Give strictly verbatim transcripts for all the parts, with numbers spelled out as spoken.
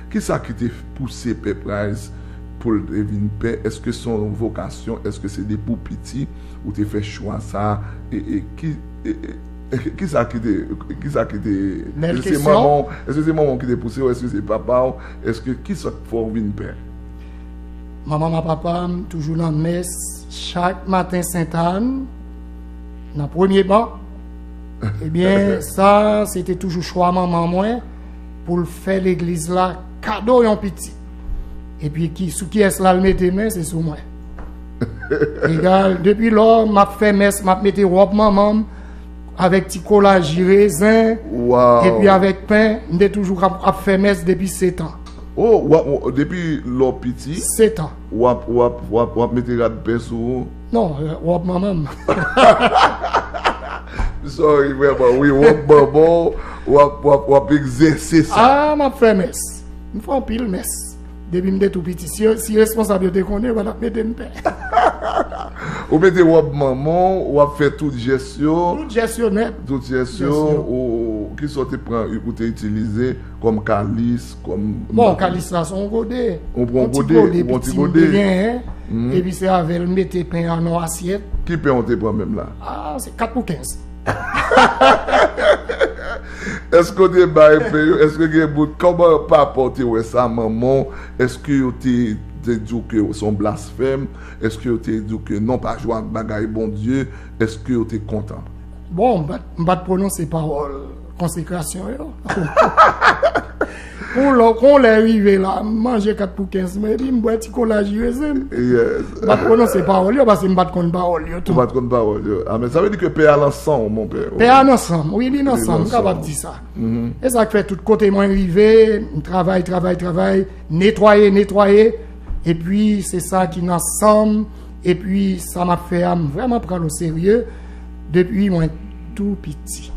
Kisa ki te pouse Pè Price pou l te vin pè? Èske se yon vokasyon? Èske se depi w piti ou te fè chwa sa a? E, e, ki, e, e, e, kisa ki te, kisa ki te, Bèl èske se kesyon. Manman w, èske se manman w ki te pouse w? Èske se papa w? Èske, kisa k fè w vin pè? Manman m ak papa m toujou nan mès chak maten Sentàn, nan premye ban. Ebyen, sa, se te toujou chwa manman mwen pou l fè legliz la kado yon piti. Epi ki, sou kiyès l al mete men, se sou mwen. Egal, depi lò, m ap fè mès, m ap mete wòb manman m avèk ti kolaj rezen, Waw. Epi avèk pen, m te toujou ap, ap fè mès depi sèt an. Oh, w ap, w, depi lè w piti, Sèt an. W ap, w ap, w ap, w ap mete rad pen sou ou? Non, wòb manman m. Sorry, vrèman, wi, wòb manman w, w ap, w ap, w ap egzèse sa. Ah, m ap fè mès. M fè anpil mès. Depi m te tou piti. Si, si responsab yo te konnen, yo pa t ap mete m pè. Ou mete wòb manman w, w ap fè tout jès yo. Tout jès yo nèt. Tout jès yo, Jès yo. Ou, ou, kisa w te pran, ou te itilize kòm kalis, kòm Bon, kalis la, se yon gode. Ou pran yon gode, ou pran yon ti gode. Pitit m te genyen, epi se avè l m mete pen an nan asyèt. Ki pen ou te pran menm la? Ah, se kat pou kenz. Èske w te bay pen yo? Èske gen bout? Kòman papa w te wè sa, manman w? Èske yo te, te di w ke se yon blasfèm? Èske yo te di w ke non, pa jwe ak bagay Bondye? Èske yo te kontan? Bon, m pa t, m pa t pwononse pawòl konsekrasyon yo. Pou lè, kon lè rive la, m manje kat pou kenz mwen, epi m bwè ti kolaj rezen. Yes. M pa t pwononse pawòl yo, paske m pa t konn pawòl yo tou. Ou pa t konn pawòl yo. Amen. Sa vle di ke pè a nan san w, mon pè. Pè a nan san m, wi, li nan Li san m, nan m kapab san w. Di sa. Mhm. E sa k fè tout kote mwen rive, m travay, travay, travay, netwaye, netwaye. Epi, se sa ki nan san m. Epi, sa m ap fè a, m vrèman pran l o serye depi mwen tou piti.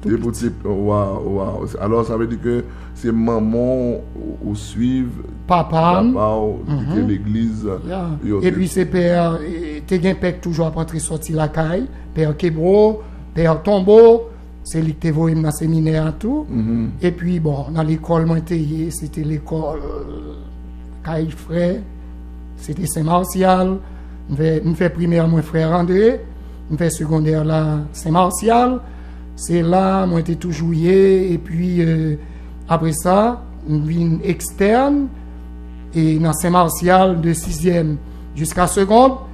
Tou Depi piti. Ti, waw, waw. Alò, sa vle di ke se manman w ou swiv, Papa m. Papa w ki te Mhm. legliz, Ya. yo te Epi, se pè, e, te gen pè k toujou ap antre sòti lakay, pè Kebro, pè Tonbo, se li k te voye m nan seminè a tou. Mhm. Epi, bon, nan lekòl mwen te ye, se te lekòl Kay Frè, se te Sen Masyal. M fè, m fè primè mwen Frè Andre, m fè segondè la Sen Masyal. Se la mwen te toujou ye, epi, e, apre sa, m vin ekstèn, e nan Sen Masyal de sizyèm jiska segond.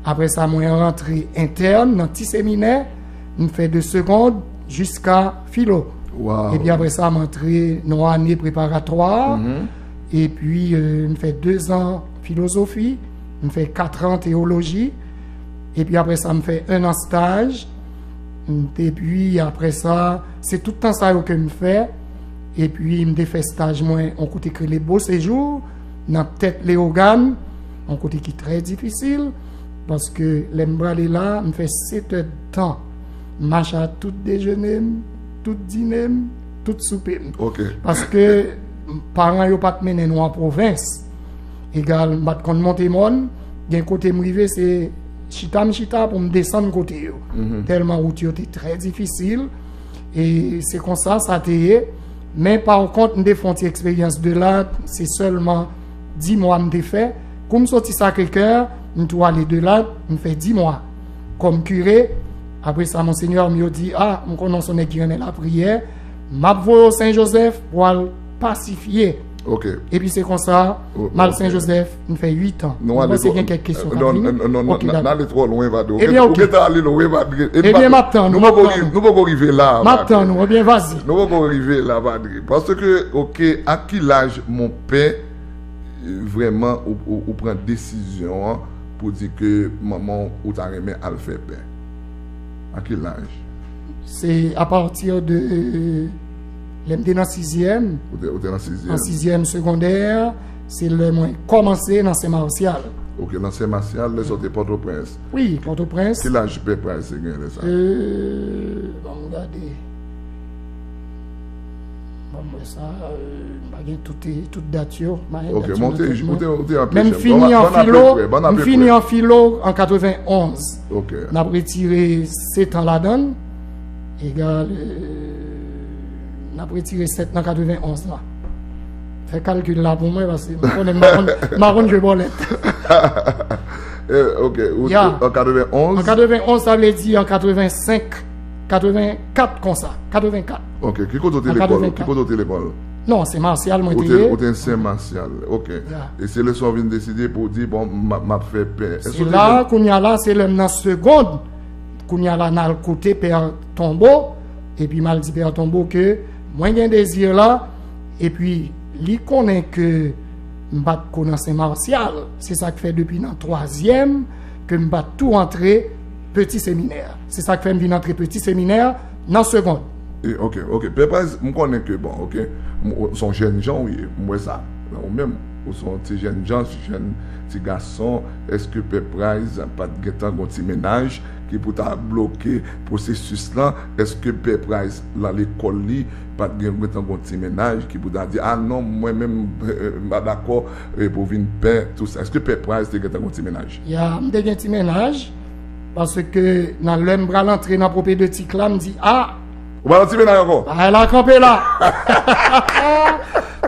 Apre sa, mwen rantre entèn nan ti seminè, m fè de segond jiska filo. Waw. Epi apre sa, m antre nan ane preparatwa. Mhm. Epi, e, m fè de zan filozofi, m fè kat an teyoloji. Epi apre sa, m fè en an staj. Epi apre sa, se tout tan sa yo ke m fè. Epi m te fè staj mwen yon kote k rele Beau Séjour, nan tèt Leyogàn, yon kote ki trè difisil, paske lè m prale la, m fè sèt è d tan. M mache a tout dejene m, tout dine m, tout soupe m. Ok. Paske paran yo pa t mennen nou an pwovens. Egal, m pa t konn monte mòn. Gen kote m rive, se chita m chita pou m desann kote yo. Mhm. Tèlman wout yo te trè difisil. E se konsa sa te ye. Men pa kont, m te fè yon ti eksperyans de la, se sèlman dis mwa m te fè. Kou m soti Sacré-Cœur, m tou ale de la, m fè dis mwa kòm kire. Apre sa, Monsenyè m yo di, "Ah, m konnen w se yon nèg ki renmen lapriyè. M ap voye w Sen Jozèf pou w al pasifye." Ok. Epi se konsa, Oh, m al ok. Sen Jozèf, m fè uit an. Nou Mwen ale panse twò, gen kèk kesyon k ap non, vini. Non, non, Ok, non, dakò. N ale twò lwen, Padre. Ou Ebyen, gen, ou ok. Gentan ale lwen, Padre. E Ebyen, m ap tann ou, nou m ap poko tann rive, ou. Nou poko rive la, M ap Padre. Tann ou, ebyen, vazi. Nou poko rive la, Padre. Paske, ok, a ki laj, mon pè, vrèman, ou, ou, ou pran desizyon an pou di ke manman w, ou ta renmen al fè pè? A ki laj? Se apati de, lè m te nan sizyèm, Ou te, ou te nan sizyèm? An sizyèm segondè, se lè mwen kòmanse nan Sen Masyal. Ok, nan Sen Masyal, lè sa w te Pòtoprens. Wi, Pòtoprens. Ki laj pè Price te gen lè sa? Euh, ban m gade. Ban m wè sa, euh, m pa gen tout, tout dat yo. M pa gen Ok, dat yo men w nan te, tèt ou mwen. Te, ou te an Men m pechè. Fini an filo, m fini an filo an katrevenonz. Ok. N ap retire sèt an ladan l, egal, euh, n ap retire sèt nan katrevenonz la. Fè kalkil la pou mwen, paske m konnen m pa konn, m pa konn jwe bòlèt. Eh, ok, ou, Ya. An katrevenonz? An katrevenonz, sa vle di an katrevensenk, katrevenkat konsa, katrevenkat. Ok, ki kote ou te An lekòl? katrevenkat. Ki kote ou te lekòl? Non, se Masyal mwen Ou te te, ye. Ou te Sen Masyal, ok. Ya. E se lè sa w vin deside pou w di, bon, m ap, m ap fè pè. Èske Se ou te la, jwenn? Kounye a la, se lè m nan segond. Kounye a la, n al kote Pè Tonbo. Epi m al di Pè Tonbo ke mwen gen dezi la. Epi li konnen ke m pa t ko nan Sen Masyal. Se sa k fè depi nan twazyèm ke m pa t tou antre Peti Seminè. Se sa k fè m vin antre Peti Seminè nan segond. E, ok, ok. Pè Price, m konnen ke, bon, ok, m- ou se yon jèn jan ou ye, m wè sa. Nan ou menm, ou se yon ti jèn jan, ti jèn ti gason. Èske Pè Price pa t gentan gon ti mennaj ki pou ta bloke pwosesis lan? Èske Pè Price, nan lekòl li, pa t gen gentan gon ti mennaj ki pou ta di, a non, mwen menm, eh, eh, m pa dakò, eh, pou vin pè, tou sa? Èske Pè Price te gentan gon ti mennaj? Ya, m te gen ti mennaj, paske nan lè m pral antre nan pwopedeutik la, m di, a, Ou pa nan ti mennaj ankò? Bagay la kanpe la.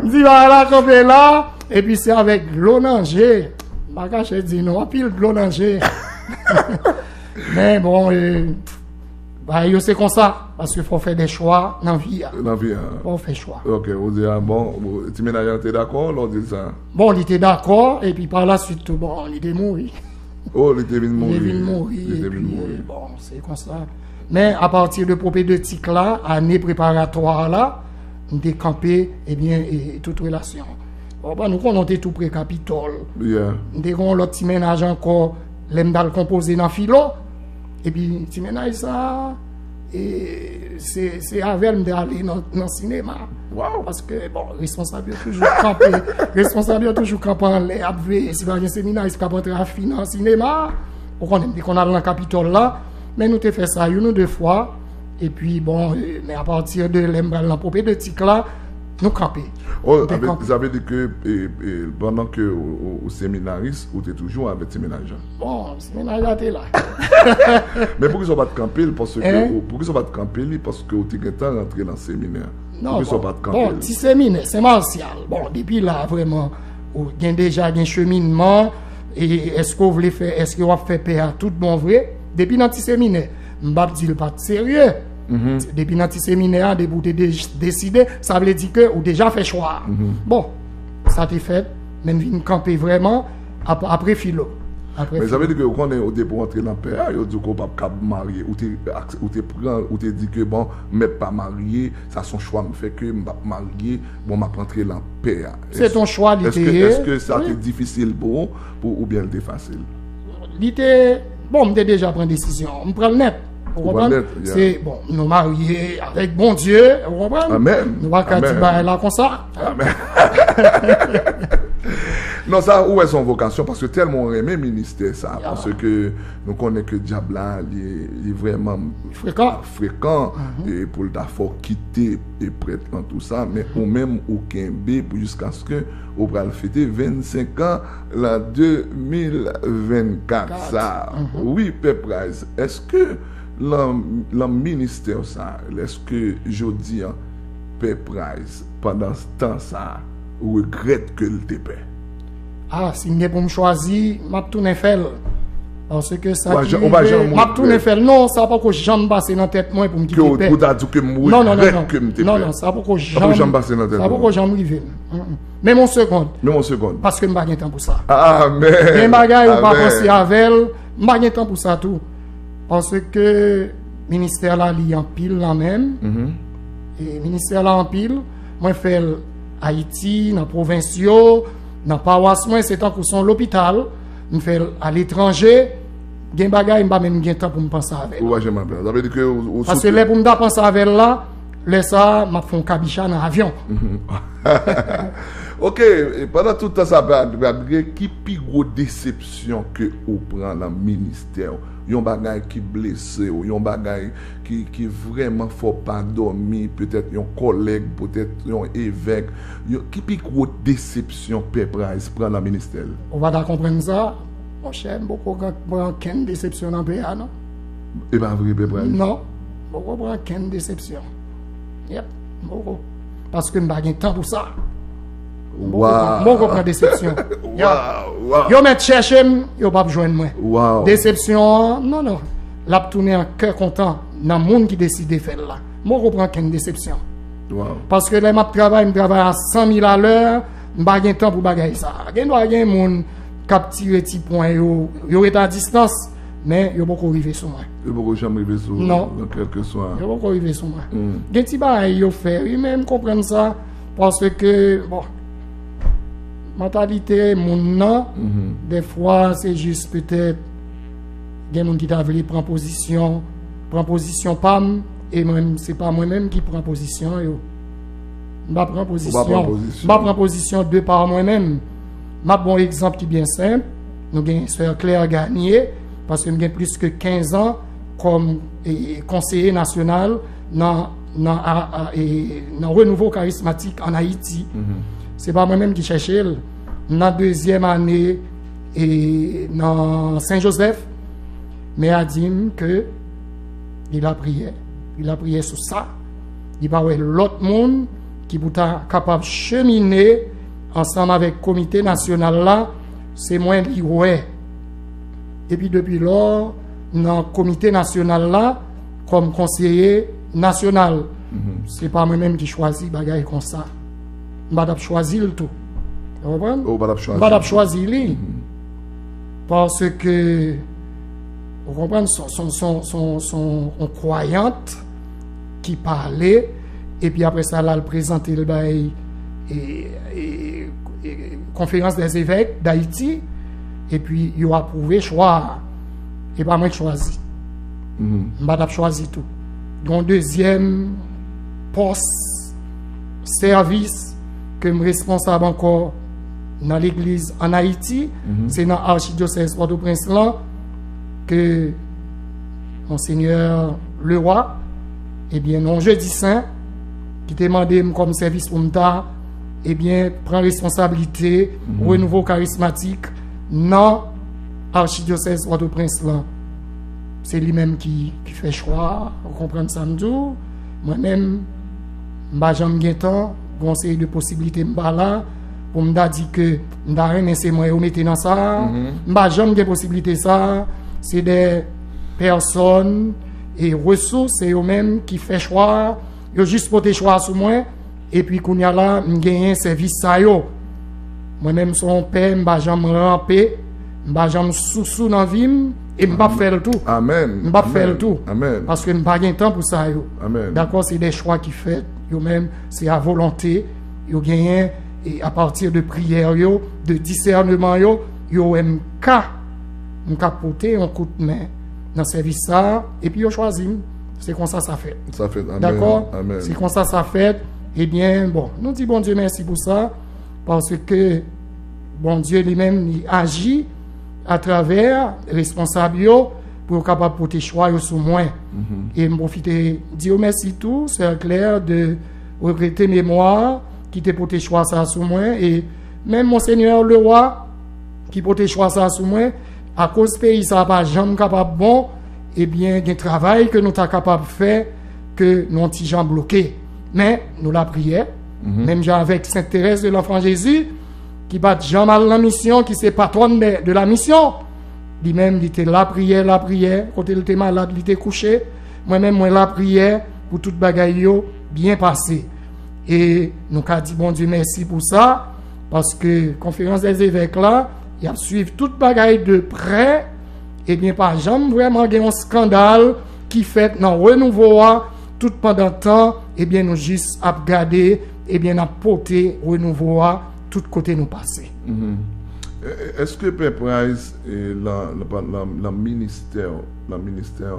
M di bagay la kanpe la. Epi se avèk dlo nan je. M pa kache di nou, anpil dlo nan je. Men bon, e, bagay yo se konsa. Paske fò w fè de chwa nan vi a. Nan vi a. Fò w fè chwa. Ok, ou di, a bon, ti mennaj lan te dakò lè w di l sa? Bon, li te dakò, epi pa la swit tou, bon, li te mouri. Oh, li te vin mouri. Li te vin mouri, Li te vin epi, mouri. Bon, se konsa. Men apati de pwopedeutik la, ane preparatwa la, m te kanpe, ebyen, e, tout relasyon. Bon, bon, nou konnen w te tou pre Kapitòl. Yeah. M te gen yon lòt ti mennaj ankò, lè m t al konpoze nan filo. Epi ti mennaj sa, e, se, se avè l m te ale nan, nan sinema. Wow. Paske, bon, responsab yo toujou kanpe. Responsab yo toujou kanpe anlè, ap veye si pa gen seminaris k ap antre a fi nan sinema. Ou konnen, m te konn al nan Kapitòl la. Men nou te fè sa youn ou de fwa. Epi, bon, e, men apati de lè m pral nan pwopedeutik la, nou kanpe. Oh, Nou te avè- kanpe. Sa vle di ke e, e, pandan ke ou, ou, ou seminaris, ou te toujou avèk ti mennaj lan? Bon, ti mennaj la te la. Men poukisa w pa t kanpe l? Paske Hein? ou- poukisa w pa t kanpe li? Paske ou te gentan rantre nan seminè. Non, Poukisa w bon, pa t kanpe bon, li? Ti Seminè, Sen Masyal. Bon, depi la, vrèman, ou gen deja gen cheminman. E èske w vle fè, èske w ap fè pè a tout bon vre? Depi nan Ti Seminè, m p ap di l pa t serye. Mhm. Depi nan Ti Seminè a, depi w te de- deside, sa vle di ke ou deja fè chwa a. Bon, sa te fèt, men m vin kanpe vrèman ap- apre filo. Apre Men sa filo. vle di ke ou konnen ou te pou antre nan pè a, yo di w ke w p ap kab marye. Ou te, ak- ou te pran, ou te di ke bon, m mèt pa marye, sa se yon chwa m fè ke m p ap marye, bon, m ap antre nan pè a. Se ton chwa li te Èske, ye. Èske sa te Wi. Difisil pou ou, pou, oubyen l te fasil? Li te, bon, m te deja pran desizyon. M pran l nèt. Ou Ou pran konprann? nèt, yeah. Se, bon, nou marye avèk Bondye, ou konprann? Amèn. Nou pa ka di Amèn. bagay la konsa. Amèn. Non, sa, ou wè, se yon vokasyon, paske tèlman ou renmen ministè sa, Ya. Paske nou konnen ke dyab la, li, li vrèman Frekan. frekan, e pou l ta fè w kite e prèt lan tou sa, men ou menm ou kenbe pou jiskaske ou pral fete vennsenk an lan de mil vennkat sa. Wi, Pè Price, èske lan, lan ministè sa, èske jodi an, Pè Price, pandan tan sa, ou regrèt ke l te pè? Ah, si m gen pou m chwazi, m ap tounen fè l. Paske sa Ou pa ki jan- ou pa rive, janm m ap tounen regrèt. Fè l. Non, sa poko janm pase nan tèt mwen pou m Ke kite w- pè. Pou ta di ke m Non, non, non, regrèt non. Ke m te Non, pè. non, sa poko Sa poko janm, janm pase nan tèt sa ou. Poko janm rive m. Mm, mm. Menm yon segond. Menm yon segond. Paske m pa gen tan pou sa. Amèn. Gen bagay ou pa Amèn. Panse avè l, m pa gen tan pou sa tou. Paske ministè la li anpil lan menm. Mhm. E ministè la anpil. Mwen fè l Ayiti, nan pwovens yo, nan pawas mwen, se tankou se yon lopital. M fè l aletranje. Gen bagay, m pa menm gen tan pou m panse avè l. Ou pa janm apè. Sa vle di ke ou, ou Paske sou- lè pou m ta panse avè l la, lè sa a, m ap fè yon kabicha nan avyon. Ok, e pandan tout tan sa, Padre, ki pi gwo desepsyon ke ou pran nan ministè w? Yon bagay ki blese w, yon bagay ki, ki vrèman fè w pa dòmi, petèt yon kòlèg, petèt yon evèk. Yon, ki pi gwo desepsyon Pè Price pran nan ministè l? Ou pa ta konprann sa, monchè, m poko pran kenn desepsyon nan pè a, non. E pa vre, Pè Price? Non, m poko pran kenn desepsyon. Yep, m poko. Paske m pa gen tan pou sa. Mwen poko pran desepsyon. Yo mèt chèche m, yo p ap jwenn mwen. Desepsyon an, non, non. L ap tounen an kè kontan nan moun ki deside fè l la. Mwen poko pran kenn desepsyon. Paske lè m ap travay, m travay a san mil alè, m pa gen tan pou bagay sa. Gen dwa gen moun k ap tire ti pwen yo, yo ret a distans, men yo poko rive sou mwen. Yo poko janm rive sou ou, nan kèlkeswa. Yo poko rive sou mwen. Gen ti bagay yo fè, wi, men m konprann sa, paske, bon, mantalite moun nan, dèfwa, se jis petèt, gen moun ki ta vle pran pozisyon, pran pozisyon pa m, e mwen, se pa mwen menm ki pran pozisyon yo. M pa pran pozisyon. M pa pran pozisyon de pa mwen menm. M ap ba w egzanp ki byen senp. Nou gen sè Claire Garnier, paske m gen plis ke kenz an kòm, e, konseye nasyonal nan, nan, a, a, e, nan Renouveau Charismatique en Haïti. Se pa mwen menm ki chèche l. Nan dezyèm ane, e, nan Sen Jozèf, mè a di m ke li lapriyè. Li lapriyè sou sa. Li pa wè lòt moun ki pou ta kapab chemine ansanm avèk komite nasyonal la. Se mwen li wè. Epi depi lò, nan komite nasyonal la, kòm konseye nasyonal, se pa mwen menm ki chwazi bagay konsa. M pa t ap chwazi l tou. Ou konprann? Ou pa t ap chwazi. M pa t ap chwazi li. Paske, ou konprann, son, son, son, son, son, yon kwayant ki pale, epi apre sa, l al prezante l bay, e, e, e, Conférence des Évêques d'Haïti, epi yo apwouve chwa a. E pa mwen k chwazi. M pa t ap chwazi tou. Gen yon dezyèm pòs, sèvis, ke m responsab ankò nan legliz ann Ayiti, se nan achidyosèz Pòtoprens lan ke Monsenyè Leroy, ebyen, nan yon jedi sen, ki te mande m kòm sèvis pou m ta, ebyen, pran responsablite Renouveau Charismatique nan achidyosèz Pòtoprens lan. Se li menm ki, ki fè chwa a, ou konprann sa m di w. Mwen menm, m pa janm gen tan, gen yon seri de posiblite m pa la, pou m ta di ke m ta renmen se mwen yo mete nan sa a. M pa janm gen posiblite sa a. Se de pèsòn e resous, se yo menm ki fè chwa a. Yo jis pote chwa a sou mwen. Epi kounye a la, m genyen sèvis sa yo. Mwen menm, se yon pè, m pa janm ranpe, m pa janm sousou nan vi m, e m p ap fè l tou. M p ap fè l tou. Paske m pa gen tan pou sa yo. Dakò, se de chwa ki fèt, yo menm, se a volonte, yo genyen, e apati de priyè yo, de disèneman yo, yo wè m ka, m ka pote yon kout men nan sèvis sa a, epi yo chwazi m. Se konsa sa fèt. Sa fèt, amèn. Dakò? Se konsa sa fèt. Ebyen, bon, nou di Bondye mèsi pou sa, paske Bondye li menm, li aji atravè responsab yo pou yo kapab pote chwa yo sou mwen. E m pwofite di yo mèsi tou, sè Claire, de regrete memwa ki te pote chwa sa sou mwen, e menm Monsenyè Leroy ki pote chwa sa sou mwen, akoz peyi sa pa janm kapab bon, ebyen, gen travay ke nou ta kapab fè, ke nou yon ti jan bloke. Men, nou lapriyè, menm jan avèk Sent Terèz de Lanfan Jezi, ki pa t janm al nan misyon, ki se patwòn de, de la misyon. Li menm, li te lapriyè, lapriyè, kote l te malad, li te kouche. Mwen menm, mwen lapriyè pou tout bagay yo byen pase. E nou ka di Bondye mèsi pou sa, paske Konferans dèzevèk la, y ap swiv tout bagay de prè, ebyen, pa janm vrèman gen yon eskandal ki fèt nan Renouvo a, tout pandan tan, ebyen, nou jis ap gade, ebyen, n ap pote Renouvo a tout kote nou pase. Èske Pè Price, e, lan, lan, lan, lan ministè, lan ministè,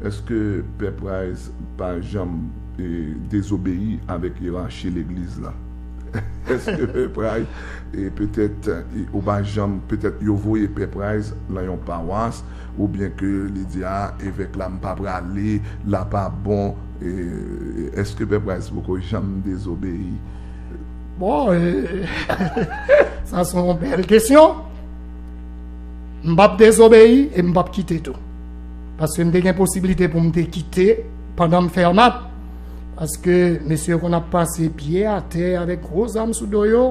èske Pè Price pa janm, e, dezobeyi avèk yerachi legliz la? Èske Pè Price, e, petèt, e, ou pa janm, petèt yo voye Pè Price lan yon pawas, oubyen ke li di, a, evèk la m pa prale, la pa bon, e, èske Pè Price poko janm dezobeyi? Bon, e, sa se yon bèl kesyon. M p ap dezobeyi e m p ap kite tou. Paske m te gen posiblite pou m te kite pandan m fè M A T. Paske mesye yo konn ap pase pye atè avèk gwo zam sou do yo.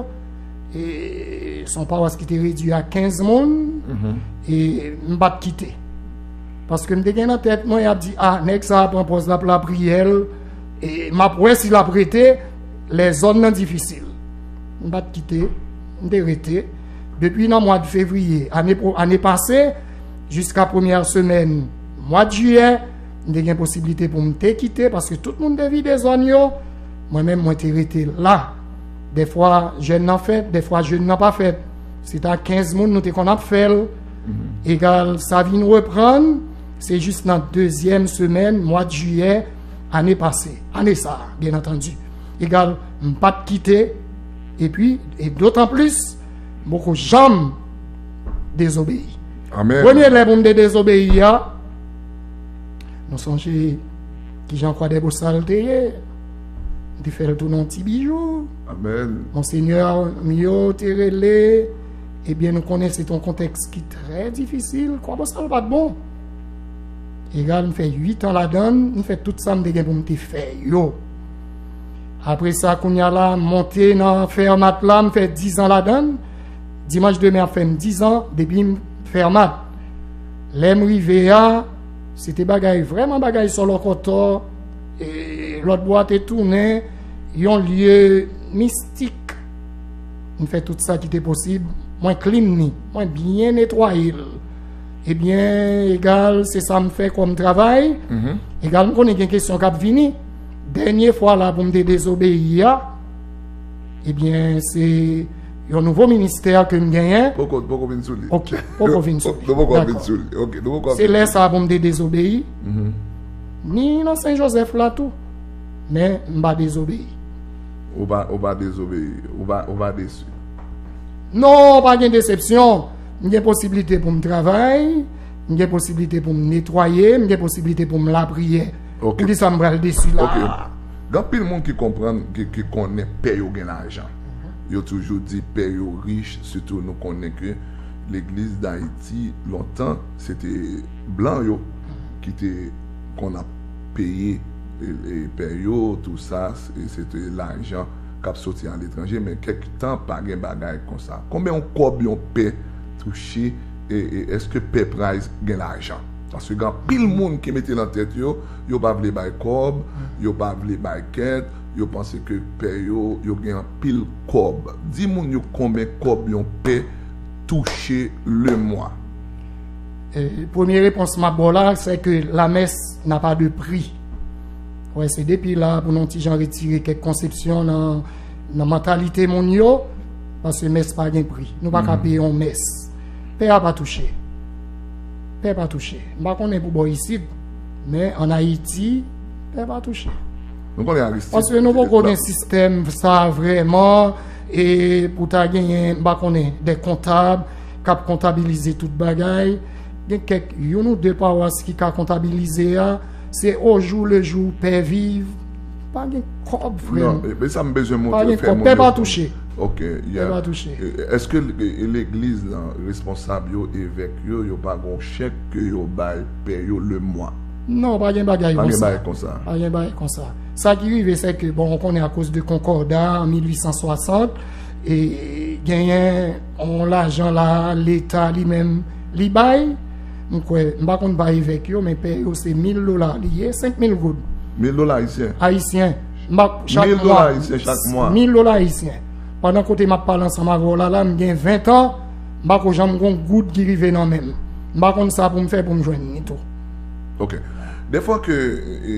E se yon pawas ki te redui a kenz moun, e m pa t kite. Paske m te gen nan tèt mwen, y ap di, a, nèg sa a pran pòz l ap lapriyè l, e m ap wè si l ap rete, lè zòn nan difisil. M pa t kite, m te rete. Depi nan mwa de fevriye, ane, ane pase, jiska premyè semèn mwa de jiyè, m te gen posiblite pou m te kite, paske tout moun te vide zòn yo. Mwen menm, mwen te rete la. Dèfwa, jèn nan fèt, dèfwa, jèn nan pa fèt. Se ta kenz moun, nou te konn ap fè l. Egal, sa vin reprann, se jis nan dezyèm semèn mwa de jiyè ane pase. Ane sa a, byen antandi. Egal, m pa t kite, epi, e dotan plis, m poko janm dezobeyi. Amèn. Premye lè pou m te dezobeyi a, nou sonje kijan Kwadèbosa l te ye. M te fè l tounen yon ti bijou. Amèn. Monsenyè m yo te rele. Ebyen, nou konnen se te yon kontèks ki trè difisil. Kwadèbosa l pa t bon. Egal, m fè uit an ladan l, m fè tout sa m te gen pou m te fè yo. Apre sa, kounye a la, m monte nan Fèmat la, m fè diz an ladan l. Dimanch demen ap fè m diz an depi m Fèmat. Lè m rive a, se te bagay, vrèman bagay sòlòkòtò, e lòt bò a te tounen yon lye mistik. M fè tout sa ki te posib, mwen clean ni, mwen byen netwaye l. Ebyen, egal, se sa m fè kòm travay. Egal, m konnen gen kesyon k ap vini. Dènye fwa la pou m te dezobeyi a, ebyen, se yon nouvo ministè ke m genyen. Poko, poko vin sou li. Ok, poko vin sou li. Nou poko vin sou li. Ok, nou poko vin sou li. Se lè sa pou m te dezobeyi. Ni nan Sen Jozèf la tou. Men, m pa dezobeyi. Ou pa, ou pa dezobeyi. Ou pa, ou pa desi. Non, pa gen desepsyon. M gen posiblite pou m travay, m gen posiblite pou m netwaye, m gen posiblite pou m lapriyè. Ok. Poukisa m pral desi la? Ok. Gen anpil moun ki konprann, ki, ki konnen pè yo gen lajan. Yo toujou di pè yo rich, sitou nou konnen ke legliz Dayiti, lontan, se te blan yo ki te konn ap peye, e, e, pè yo, tou sa, e se te lajan k ap soti aletranje, men kèk tan pa gen bagay konsa. Konbyen yon kòb yon pè touche, e, e èske pè Price gen lajan? Paske gen anpil moun ki mete nan tèt yo, yo pa vle bay kòb, yo pa vle bay kèt, yo panse ke pè yo, yo gen anpil kòb. Di moun yo konbyen kòb yon pè touche le mwa. E, premye repons m ap ba w la, se ke la messe n'a pas de prix. Wè, se depi la pou nou ti jan retire kèk konsepsyon nan, nan mantalite moun yo, paske mès pa gen pri. Nou pa ka peye yon mès. Pè a pa touche. Pè pa touche. M pa konnen pou bò isit, men ann Ayiti, pè pa touche. Nou konnen Aristide. Paske nou poko gen sistèm sa vrèman, e pou ta genyen, m pa konnen, de kontab k ap kontabilize tout bagay. Gen kèk, youn ou de pawas ki ka kontabilize a, se au jour le jour, pè viv. Pa gen kòb, frè m. Non, e, e sa m bezwen montre, fè moun yo konprann. Pa gen kòb, pè pa touche. Ok, yeah. Pè pa touche. E, èske l-, e, e legliz lan, responsab yo, evèk yo, yo pa gon chèk ke yo bay pè yo le mwa? Non, pa gen bagay konsa. Pa gen bagay konsa. Pa gen bagay konsa. Sa ki rive, se ke, bon, ou konnen akoz de konkòda an mil uit san swasant, e genyen yon lajan la, Leta li menm, li bay, m kwè, m pa konn pa evèk yo, men pè yo se mil dola li ye, senk mil goud. Mil dola ayisyen? Ayisyen. M pa, chak mwa. Mil dola ayisyen chak mwa? Mil dola ayisyen. Pandan kote m ap pale ansanm avè w la, la, m gen ven tan, m pa ko janm gon goud ki rive nan men m. M pa konn sa pou m fè pou m jwenn li tou. Ok. Dèfwa ke, e,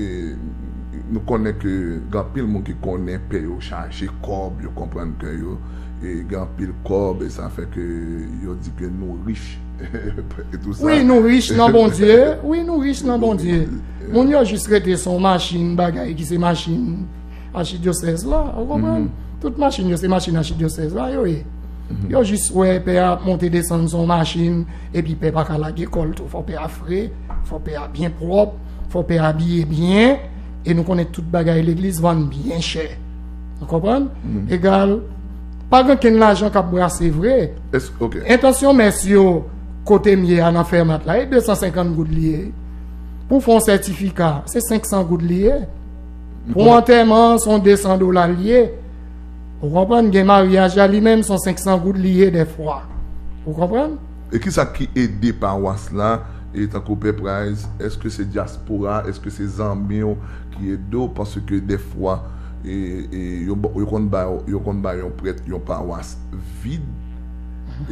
nou konnen ke gen anpil moun ki konnen pè yo chaje kòb, yo konprann ke yo, e, gen anpil kòb, e sa fè ke yo di ke nou rich. E tou sa. Wi, nou rich nan Bondye. Wi, nou rich nan Bondye. Moun yo jis rete se yon machin, bagay ki se machin achidyosèz la, ou konprann? Tout machin yo se machin achidyosèz la yo ye. Yo jis wè pè a ap monte desann se yon machin, epi pè pa ka lage kò l tou. Fò pè a fre, fò pè a byen pwòp, fò pè a abiye byen, e nou konnen tout bagay legliz vann byen chè. Ou konprann? Egal, pa gen kenn lajan k ap brase vre. Entansyon mès yo, kote m ye a nan Fèmat la, e de san senkant goud li ye. Pou fè yon sètifika, se senk san goud li ye. Pou antèman, se yon de san dola li ye. Ou konprann? Gen maryaj la li menm, se yon senk san goud li ye dèfwa. Ou konprann? E kisa ki ede pawas la, e tankou Pè Price, èske se dyaspora, èske se zanmi w ki ede w? Paske dèfwa, e, e, yo, yo konn ba, yo konn ba yon prèt yon pawas vid,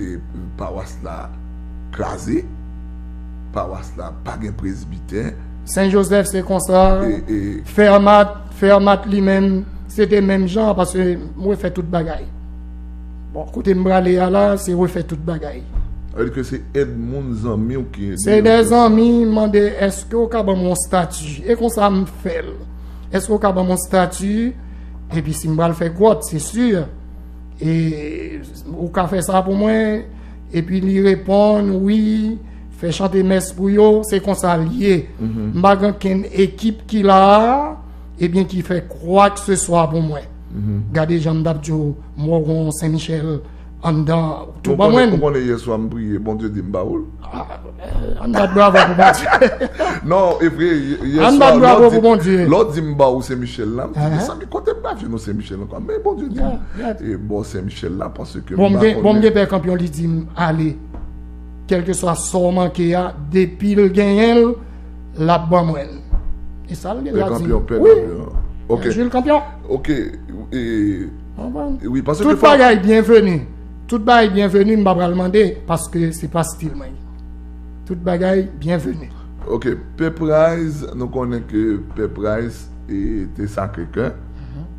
e pawas la kraze, pawas la pa gen prezbitè. Sen Jozèf se konsa. E, e, Fèmat, Fèmat li menm, se te menm jan, paske m refè tout bagay. Bon, kote m prale a la, se refè tout bagay. Sa vle di ke se èd moun, zanmi w ki ede w fè sa. Se de zanmi mande, èske w ka ban m yon stati? E konsa m fè l. Èske w ka ban m yon stati? Epi si m pral fè gwòt, se si. E ou ka fè sa pou mwen? Epi li reponn, wi, fè chante mès pou yo, se konsa l ye. M pa gen kenn ekip ki la a, ebyen ki fè kwa ke se swa pou mwen. Gade jan m t ap di w, m wè w gon Sen Michèl anndan, tou ban mwen. Ou konnen yèswa m priye, Bondye di m ba ou l. Ah, eh, ann bat bravo pou Bondye. Non, e vre, yèswa, ann bat bravo pou Bondye. Lè w di m ba ou Sen Michèl la, m di, sa ki kote m pa jwenn yon Sen Michèl ankò? Men Bondye di m, e bon Sen Michèl la, paske m pa konnen. Bon, m gen pè kanpyon, li di m ale. Kèlkeswa sa w manke a, depi l genyen l, l ap ban mwen l. E sa l gen dwa di m. Pè kanpyon, pè kanpyon. Wi. Ok. Jil kanpyon. Ok. E, wi, paske tout bagay byenveni. Tout bagay byenveni, m pa pral mande, paske se pa stil mwen. Tout bagay byenveni. Ok. Pè Price, nou konnen ke Pè Price e, te Sacré-Cœur.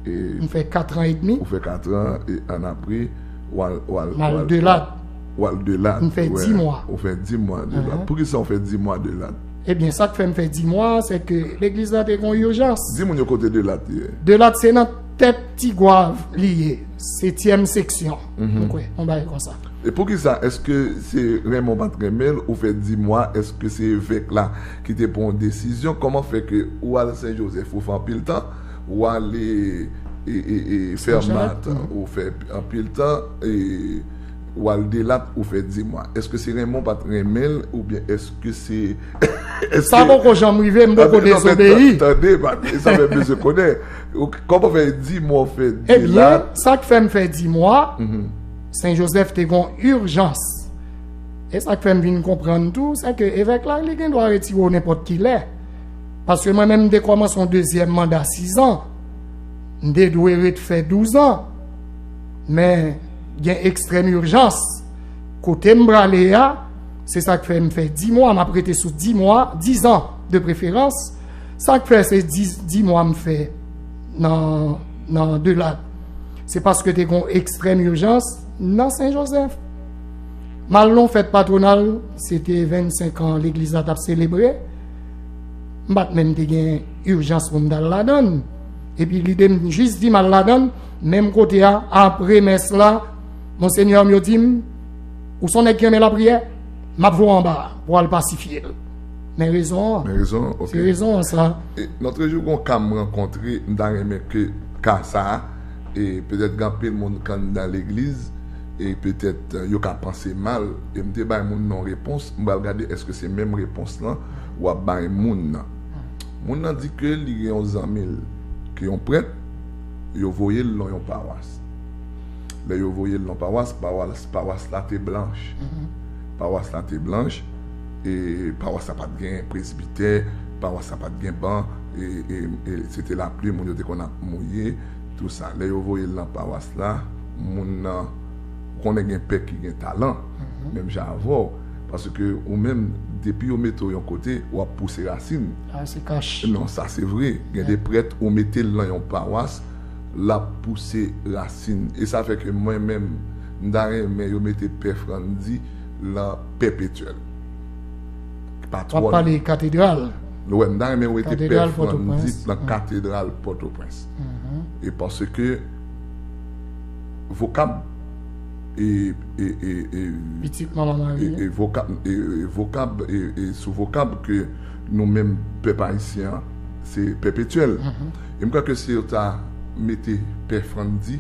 E m fè kat an edmi. Ou fè kat an, e annapre, w al, w al, m al Delat. W al Delat. M fè dis mwa. Ou fè dis mwa Delat. Poukisa w fè dis mwa Delat? Ebyen, sa k fè m fè dis mwa, se ke legliz la te gon ijans. Di moun yo kote Delat ye. Delat se nan tèt Tigwav li ye, setyèm seksyon. M kwè, yon bagay konsa. E poukisa, èske se renmen w pa t renmen l, ou fè dis mwa, èske se evèk la ki te pran yon desizyon? Kòman fè ke ou al Sen Jozèf, ou fè anpil tan, ou ale, e, e, e, Fèmat, ou fè anpil tan, e, ou al Delat, ou fè dis mwa? Èske se renmen w pa t renmen l, oubyen èske se, èske... Sa poko janm rive, m poko dezobeyi. Tande, tande, sa fè m bezwen konnen. Kòman fè dis mwa ou fè Delat? Ebyen, sa k fè m fè dis mwa, Sen Jozèf te gon ijans. E sa k fè m vin konprann tou, se ke evèk la, li gen dwa retire w nenpòt ki lè. Paske mwen menm, m te kòmanse yon dezyèm manda sis an. M te dwe ret fè douz an. Men, gen ekstrèm ijans. Kote m prale a, se sa k fè m fè dis mwa, m ap rete sou dis mwa, dis an de preferans. Sa k fè se dis, dis mwa m fè nan, nan Delat. Se paske te gon ekstrèm ijans nan Sen Jozèf. M al nan yon fèt patwonal, se te vennsenk an legliz la t ap selebre. M pa t menm te gen ijans pou m t al ladan l. Epi lide m jis di m al ladan l, menm kote a, apre mès la, monsenyè m yo di m, ou se yon nèg ki renmen lapriyè, m ap voye w anba a pou w al pasifye l. Men rezon an. Men rezon an, ok. Se rezon an sa. E, lòt jou, gon ka m rankontre, m ta renmen ke ka sa a, e petèt gen anpil moun k anndan legliz, e petèt, e, yo ka panse mal, e m te bay moun nan yon repons, m pral gade èske se menm repons lan w ap bay moun nan. Moun nan di ke li gen yon zanmi l, ke yon prèt, yo voye l nan yon pawas. Lè yo voye l nan pawas, pawas, pawas la te blanch. Pawas la te blanch, e pawas la pa t gen presbitè, pawas la pa t gen ban, e, e, e se te lapli, moun yo te konn ap mouye, tou sa. Lè yo voye l nan pawas la, moun nan, ou konnen gen pè ki gen talan, menm jan avè w, paske ou menm, depi yo mete w yon kote, w ap pouse rasin. Ah, se kach. Non, sa se vre. Gen de prèt, ou mete l nan yon pawas, l ap pouse rasin. E sa fè ke mwen menm, m ta renmen yo mete Pè Frandi lan Pèpetyèl. Patwòn. W ap pale katedral. Wè, m ta renmen yo mete Pè Frandi lan katedral Pòtoprens. E paske vokab, e, e, e, e, pitit manman Mari, e, e vokab, e, e vokab, e, e sou vokab ke nou menm pèp ayisyen an, se Pèpetyèl. E m kwè ke si yo ta mete Pè Frandi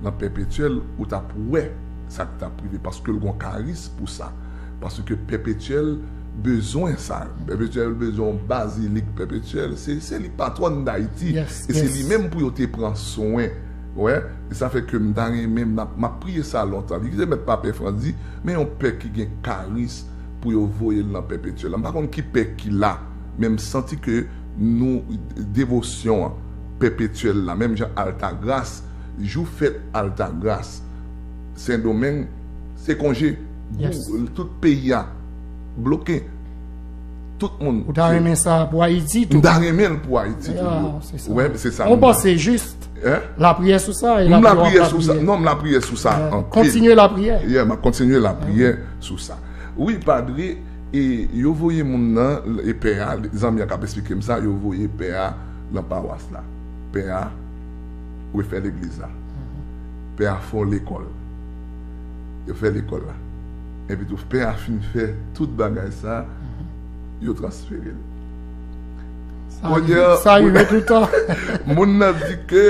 nan Pèpetyèl, ou t ap wè sa k t ap rive, paske l gon karis pou sa. Paske Pèpetyèl bezwen sa. Pèpetyèl bezwen yon bazilik Pèpetyèl. Se, se li patwòn Dayiti. E se li menm pou yo te pran swen Wè, e sa fè ke m ta renmen, m ap, m ap priye sa lontan. Li kite mèt pa pè Frandi, men yon pè ki gen karis pou yo voye l nan pèpetyèl la. M pa konn ki pè ki la, men m santi ke nou, devosyon an, pèpetyèl la, menm jan Altagras, jou fèt Altagras, Sendomeng, se konje. Yes. Tout peyi a bloke. Tout moun. Ou ta renmen sa pou Ayiti tou? M ta renmen l pou Ayiti toujou. Wè, se sa. Ou panse jis. Lapriyè sou sa, e lapriyè sou sa. Non, m lapriyè sou sa anpil. Kontinye lapriyè. Yeah, m ap kontinye lapriyè sou sa. Wi, padre, e yo voye moun nan, e pè a, zanmi an k ap esplike m sa, yo voye pè a nan pawas la. Pè a refè legliz la. Pè a fè yon lekòl. Yo fè lekòl la. Epi tou, pè a fin fè tout bagay sa, yo transfere l. Sa rive, sa rive toutan. Moun nan di ke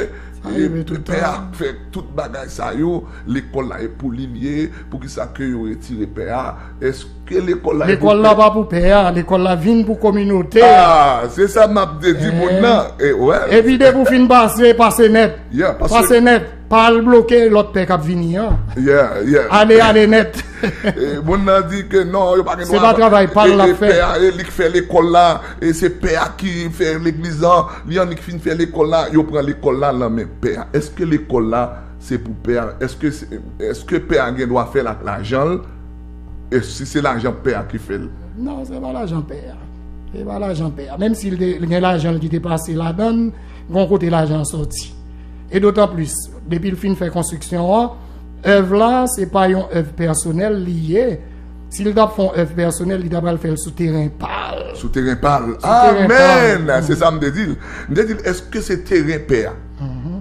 pè a fè tout bagay sa yo, lekòl la e pou li l ye, poukisa ke yo retire pè a? Èske lekòl la e pou pè a? Lekòl la pa pou pè a, lekòl la vin pou kominote a. Ah, se sa m ap te di moun nan. Epi depi w fin pase, pase nèt. Pase nèt. Pa al bloke lòt pè k ap vini an. Ale, ale nèt. Moun nan di ke non, yo pa gen dwa. Se pa travay pa l l ap fè. Pè a, e li k fè lekòl la, e se pè a ki fè legliz la, li annik fin fè lekòl la, yo pran lekòl la nan men pè a. Èske lekòl la se pou pè a? Èske, èske pè a gen dwa fè l ak lajan l? E si se lajan pè a ki fè l? Non, se pa lajan pè a. Se pa lajan pè a. Menm si l te, gen lajan l ki te pase ladan l, gen yon kote lajan an sòti. E dotan plis, depi l fin fè konstriksyon an, èv la, se pa yon èv pèsonèl li ye. Si l t ap fè yon èv pèsonèl, li ta pral fè l sou teren pa l. Sou teren pa l. Amèn! Se sa m te di l. M te di l, èske se teren pè a?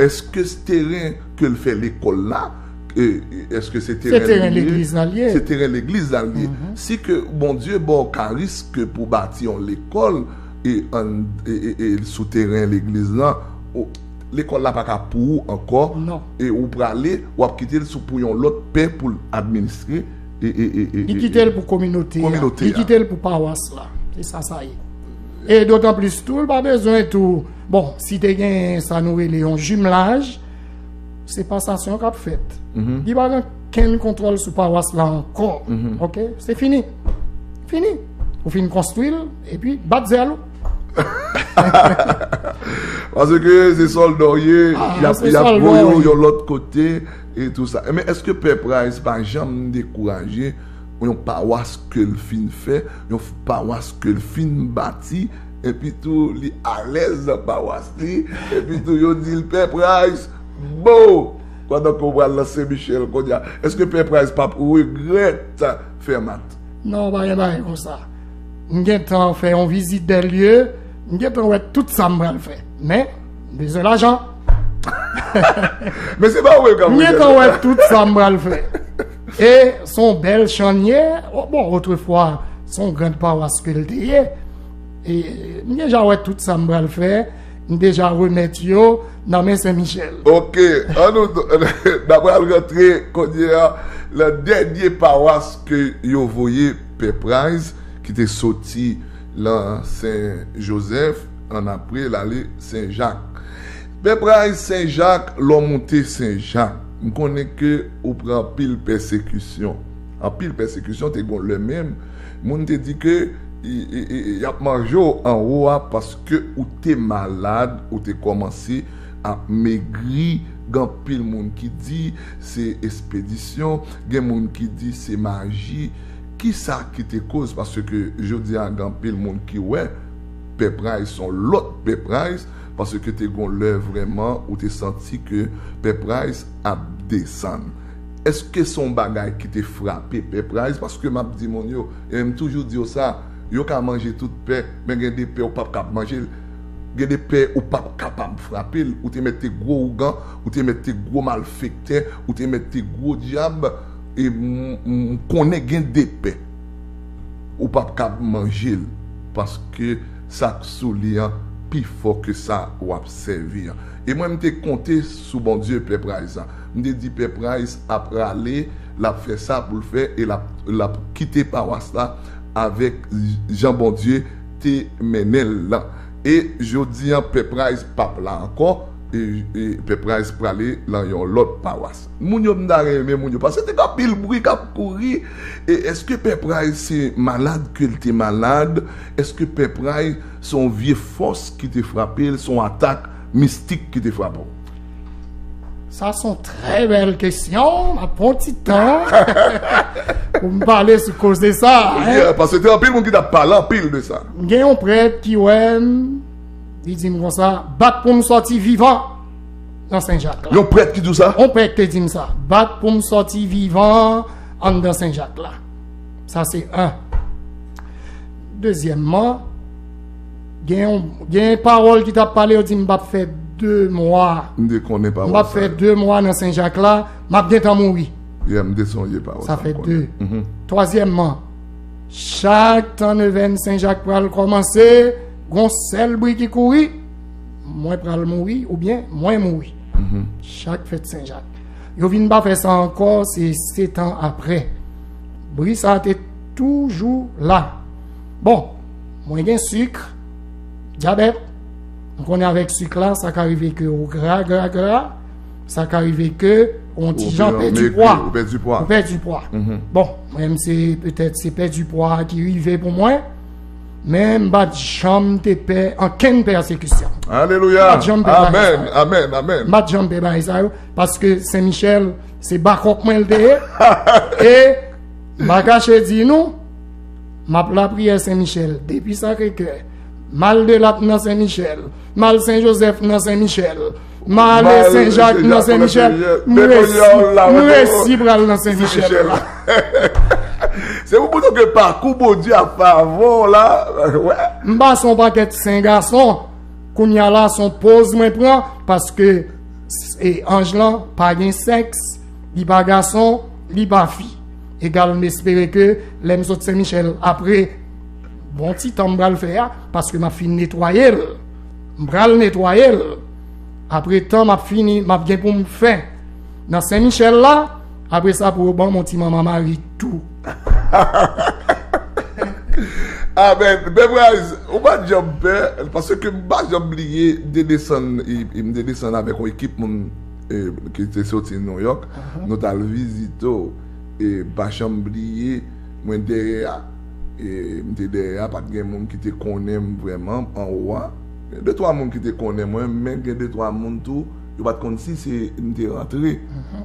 Èske se teren ke l fè lekòl la? Èske se teren legliz la l ye? Se teren legliz la l ye. Si ke Bondye ba w karis ke pou bati yon lekòl, e, an, e, e, e sou teren legliz la, lekòl la pa ka pou ou ankò, e ou prale, w ap kite l sou pou yon lòt pè pou l administre, e, e, e, e, li kite l pou kominote a. Li kite l pou pawas la. Se sa sa ye. E dotan plis tou, l pa bezwen tou, bon, si te gen sa nou rele yon jimlaj, se pasasyon k ap fèt. Li pa gen kenn kontwòl sou pawas la ankò. Oke? Se fini. Fini. Ou fin konstwi l, epi bat zèl ou. Paske se sòlda w ye, y ap voye w yon lòt kote e tou sa. Men èske Pè Price pa janm dekouraje yon pawas ke l fin fè, yon pawas ke l fin bati, epi tou li alèz nan pawas li, epi tou yo di l Pè Price, bo! Pandan ke w pral nan Sen Michèl kounye a, èske Pè Price p ap regrèt fè mat? Non, pa gen bagay konsa. M gentan fè yon vizit dè lye, m gentan wè tout sa m pral fè. Men, m bezwen lajan. Men se pa ou menm k ap regrèt. M gentan wè tout sa m pral fè. E se yon bèl chanye. Bon, otrefwa, se yon grann pawas ke l te ye. E m deja wè tout sa m pral fè. M deja remèt yo nan men Sen Michèl. Oke, ann nou, n ap pral rantre kounye a nan dènye pawas ke yo voye Pè Price, ki te soti nan Sen Jozèf, ann apre l ale Sen Jak. Pè Price, Sen Jak, lè w moute Sen Jak, m konnen ke ou pran anpil pèsekisyon. Anpil pèsekisyon, te gon lè menm, moun te di ke y, y, y, y ap manje w anwo a paske ou te malad, ou te kòmanse ap megri. Gen anpil moun ki di se espedisyon, gen moun ki di se maji. Kisa ki te koz? Paske jodi a, gen anpil moun ki wè Pè Price se yon lòt Pè Price, paske te gon lè vrèman ou te santi ke Pè Price ap desann. Èske se yon bagay ki te frape Pè Price? Paske m ap di moun yo, e m toujou di yo sa, yo ka manje tout pè, men gen de pè ou p ap kab manje l. Gen de pè ou p ap kapab frape l. Ou te mèt te gwo ougan, ou te mèt te gwo malfektè, ou te mèt te gwo dyab, e m, m konnen gen de pè ou p ap kab manje l, paske sa k sou li an pi fò ke sa w ap sèvi an. E mwen, m te konte sou Bondye Pè Price an. M te di Pè Price ap rale, l ap fè sa pou l fè, e l ap, l ap kite pawas la avèk jan Bondye te mennen l lan. E jodi an, Pè Price p ap la ankò, e, e Pè Price prale nan yon lòt pawas. Moun yo m ta renmen moun yo, paske te gen anpil bri k ap kouri. E èske Pè Price se malad ke l te malad? Èske Pè Price se yon vye fòs ki te frape l, se yon atak mistik ki te frape w? Sa se yon trè bèl kesyon. M ap pran yon ti tan pou m pale sou koze sa. Yeah, paske te anpil moun ki t ap pale anpil de sa. M gen yon prèt ki wè m, li di m konsa, bat pou m sòti vivan nan Sen Jak la. Yon prèt ki di w sa? Yon prèt te di m sa. Bat pou m sòti vivan anndan Sen Jak la. Sa se en. Dezyèmman, gen yon, gen pawòl ki t ap pale, yo di m p ap fè de mwa. M te konnen pawòl sa. M p ap fè de mwa nan Sen Jak la, m ap gentan mouri. Yeah, m te sonje pawòl sa. Sa fè de. Twazyèmman, chak tan nevèn Sen Jak pral kòmanse, gon sèl bri ki kouri, mwen pral mouri oubyen mwen mouri. Chak fèt Sen Jak. Yo vin pa fè sa ankò, se sèt an apre. Bri sa te toujou la. Bon, mwen gen sik, dyabèt. Nou konnen avèk sik la, sa ka rive ke ou gra, gra, gra. Sa ka rive ke ou yon ti jan pèdi pwa. Ou pèdi pwa. Ou pèdi pwa. Bon, mwen menm se petèt se pèdi pwa ki rive pou mwen. Men m pa t janm te pè ankenn pèsekisyon. Alelouya. M pa t janm pè bagay sa yo. Amèn, amèn, amèn. M pa t janm pè bagay sa yo. Paske Sen Michèl, se bakòk mwen l te ye. E m pa kache di nou, m ap lapriyè Sen Michèl depi Sakre Kè. M al Delap nan Sen Michèl. M al Sen Jozèf nan Sen Michèl. M ale Sen Jak nan Sen Michèl. M resi, m resi pral nan Sen Michèl la. Se pou moutre ke pakou Bondye ap fè avè w la. Wè. M pase yon pakèt sen gason. Kounye a la, se yon poz mwen pran, paske e, anj lan pa gen sèks, li pa gason, li pa fi. Egal, m espere ke lè m sot Sen Michèl, apre bon ti tan m pral fè a, paske m ap fin netwaye l. M pral netwaye l. Apre tan m ap fini, m ap gen pou m fè nan Sen Michèl la, apre sa pou yo ban m yon ti manman mari tou. Amèn. Pè Price, ou pa t janm pè, paske m pa janm bliye, m te desann, e, e m te desann avèk yon ekip moun, e, ki te soti New York. Nou t al vizite w. E m pa janm bliye, mwen dèyè a. E m te dèyè a, pa t gen moun ki te konnen m vrèman, anwo a. Gen de twa moun ki te konnen mwen, men gen de twa moun tou, yo pa t konn si se m te rantre.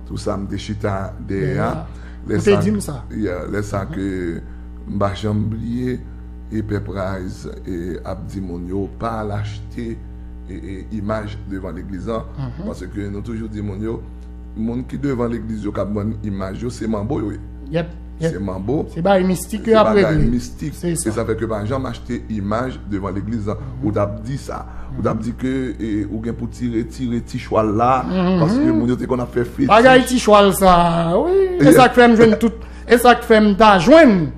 Tou sa, m te chita dèyè a. Lè sa, yeah, lè sa ke m pa janm bliye, e Pè Price, e, ap di moun yo, pa al achte, e, e, imaj devan legliz lan, paske nou toujou di moun yo, moun ki devan legliz yo k ap vann imaj yo, se manbo yo ye. Yep, yep. Se manbo. Se bagay mistik yo ap regle. Se bagay mistik. Se sa. E sa fè ke pa janm achte imaj devan legliz lan. Ou t ap di sa. Ou t ap di ke, e, ou gen pou tire, tire ti chwal la, paske moun yo te konn ap fè fetich. Bagay ti chwal sa, wi. E sa k fè m jwenn tout, e sa k fè m ta jwenn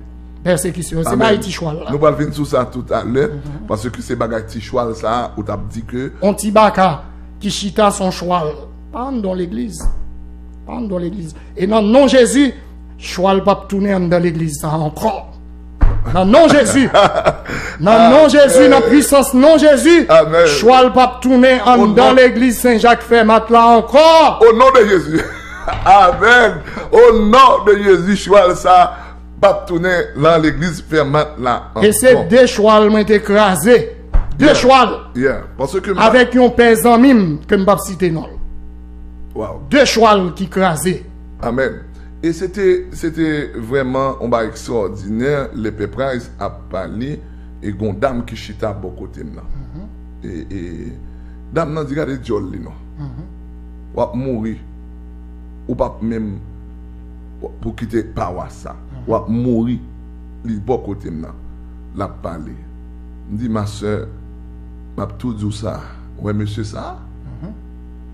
pèsekisyon. Se bagay ti chwal la. Nou pral vin sou sa toutalè, paske se bagay ti chwal sa, ou t ap di ke yon ti baka ki chita sou yon chwal. Pa anndan legliz. Pa anndan legliz. E nan non Jezi, chwal p ap tounen anndan legliz sa ankò. Nan non Jezi. Nan non Jezi, nan pwisans non Jezi, chwal p ap tounen anndan legliz Sen Jak Fèmat la ankò. O non de Jezi. Amèn. O non de Jezi, chwal sa p ap tounen nan legliz Fèmat la ankò. E se de chwal mwen te kraze. De chwal. Avèk yon pè zanmi m ke m p ap site non l. De chwal ki kraze. Amèn. E se te, se te vrèman yon bagay ekstraòdinè lè Pè Price ap pale, e gon dam ki chita bò kote m nan. E, e dam nan di, gade djòl li non. W ap mouri. Ou p ap menm pou kite pawas sa. W ap mouri. Li bò kote m nan. L ap pale. M di, ma sè, m ap tou di w sa. Ou wè mesye sa?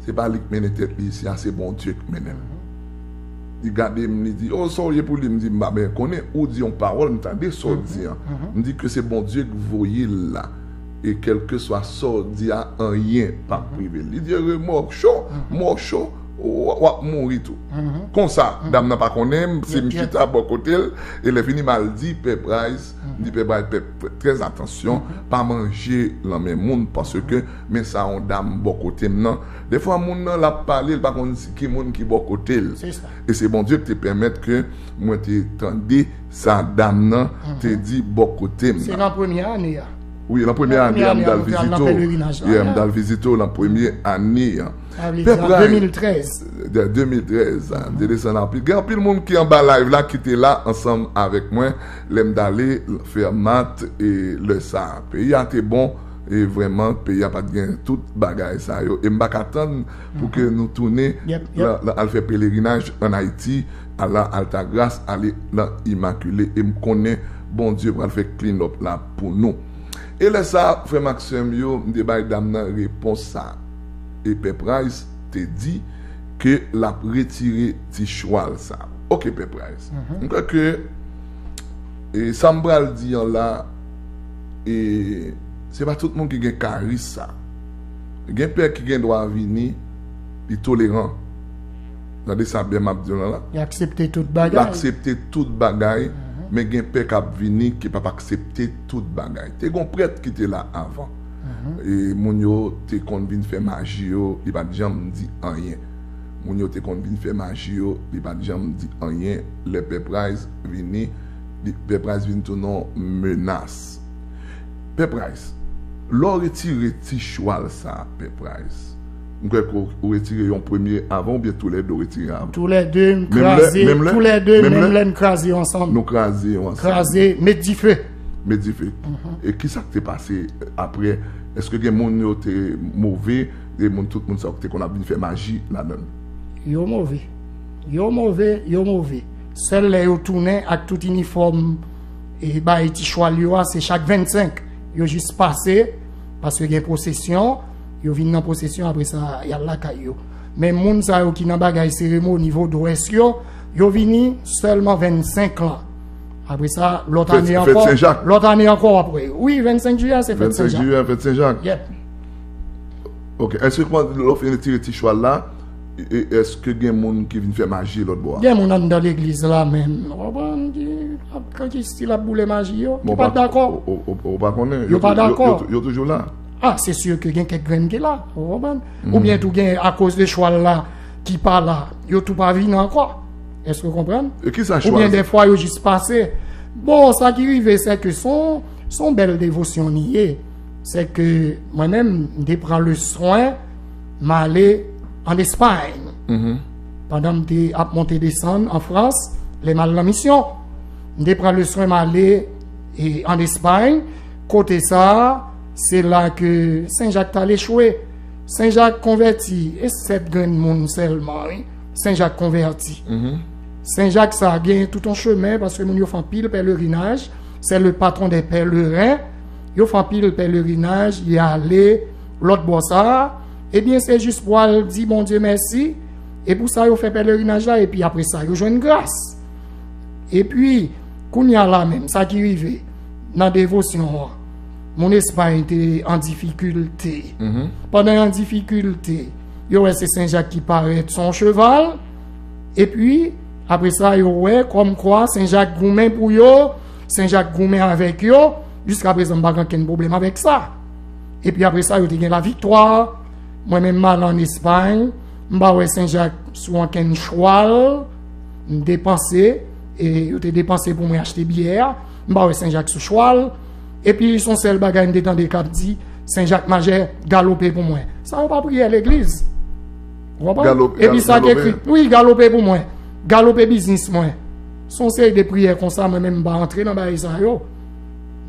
Se pa li k mennen tèt li isi a, se Bondye k mennen l. Li gade m, li di, o, sa w ye pou li? M di, m pa byen konnen. Ou di yon pawòl, m tande sa w di an. M di ke se Bondye k voye l la. E kèlkeswa sa w di a, anyen p ap rive l. Li di, e mò cho, mò cho. w w ap mouri tou. Konsa, dam nan pa konnen m, se m chita bò kote l, e lè fini m al di Pè Price, m di Pè Price, pè, pè, trè atansyon, pa manje nan men moun, paske men sa yon dam bò kote m nan. Defwa moun nan l ap pale, l pa konn si ki moun ki bò kote l. E se Bondye ki te pèmèt ke mwen te tande sa dam nan te di bò kote m nan. Se nan premye ane a. Wi, nan premye ane a, m t al vizite w. Yeah, m t al vizite w nan premye ane a. Sa vle di an de mil trèz. De de mil trèz, de desann anpil. Gen anpil moun ki anba live la ki te la ansanm avèk mwen lè m t ale Fermat e lè sa a. Peyi a te bon, e vrèman, peyi a pa t gen tout bagay sa yo. E m pa ka tann pou ke nou tounen la, la, al fè pelerinaj ann Ayiti, al la Altagras, ale nan Imakile. E m konnen Bondye pral fè clean up la pou nou. E lè sa a, frè m ak sè m yo, m te bay dam nan repons sa. E Pè Price te di ke l ap retire ti chwal sa. Oke, Pè Price. M kwè ke, e, sa m pral di an la, e, se pa tout moun ki gen karis sa. Gen pè ki gen dwa vini, li toleran. Tande sa byen m ap di w la la. Li aksepte tout bagay. Li aksepte tout bagay, men gen pè k ap vini ki p ap aksepte tout bagay. Te gon prèt ki te la avan. E moun yo te konn vin fè maji yo, li pa t janm di anyen. Moun yo te konn vin fè maji yo, li pa t janm di anyen. Lè Pè Price vini, li, Pè Price vin tounen yon menas. Pè Price, lè w retire ti chwal sa, Pè Price, m kwè ke w, ou retire yon premye avan oubyen toulède w retire avan? Toulède, m kraze, toulède, menm lè n kraze yo ansanm. Nou kraze yo ansanm. Kraze, met dife. Met dife. E kisa k te pase apre? Èske gen moun yo te move, e moun, tout moun sa yo ki te konn ap vin fè maji ladan l? Yo move. Yo move, yo move. Sèl lè yo tounen ak tout inifòm e bay ti chwal yo a, se chak vennsenk. Yo jis pase, paske gen pwosesyon, yo vin nan pwosesyon, apre sa, y al lakay yo. Men moun sa yo ki nan bagay seremoni vodou yo, yo vini sèlman vennsenk lan. Apre sa, lòt ane ankò, lòt ane ankò apre. Wi, vennsenk jiyè, se fèt Sen Jak. Vennsenk jiyè, fèt Sen Jak. Yep. Ok, èske lè w fin retire ti chwal la, e, e, èske gen moun ki vin fè maji lòt bò a? Gen moun anndan legliz la menm, w konprann, ki ap, ki stil ap boule maji yo, ki pa t dakò. Ou, ou, ou, ou pa konnen? Yo pa dakò. Yo, yo, yo toujou la? Ah, se si ke gen kèk grenn ki la, w konprann? Oubyen tou gen akoz de chwal la ki pa la, yo tou pa vini ankò. Èske w konprann? E kisa chwal? Oubyen dèfwa yo jis pase. Bon, sa ki rive, se ke se yon, se yon bèl devosyon li ye. Se ke mwen menm, m te pran le swen, m ale ann Espay. Pandan m te ap monte desann an Frans, lè m al nan misyon, m te pran le swen, m ale, e, ann Espay. Kote sa a, se la ke Sen Jak t al echwe. Sen Jak konvèti, e sèt grenn moun sèlman, wi. Sen Jak konvèti. Sen Jak sa gen tout yon chemen, paske moun yo fè anpil pèlerinaj. C'est le patron des pèlerins. Yo fè anpil pèlerinaj, y ale lòt bò sa a. Ebyen, se jis pou al di Bondye mèsi. E pou sa, yo fè pèlerinaj la, epi apre sa, yo jwenn gras. Epi, kounye a la menm, sa ki rive nan devosyon an, moun Espay te an difikilte. Pandan y an difikilte, yo wè se Sen Jak ki parèt sou yon cheval, epi, apre sa, yo wè kòmkwa Sen Jak goumen pou yo, Sen Jak goumen avèk yo, jiskaprezan m pa gen okenn pwoblèm avèk sa. Epi apre sa, yo te gen laviktwa. Mwen menm, m al ann Espay, m pa wè Sen Jak sou ankenn chwal, m depanse, e yo te depanse pou mwen achte biyè a, m pa wè Sen Jak sou chwal, epi se yon sèl bagay m te tande k ap di, Sen Jak Majè, galope pou mwen. Sa yo pa priyè legliz. Ou konprann? Epi sa k ekri, wi, galope pou mwen, galope biznis mwen. Se yon seri de priyè konsa, mwen menm m pa antre nan bagay sa yo.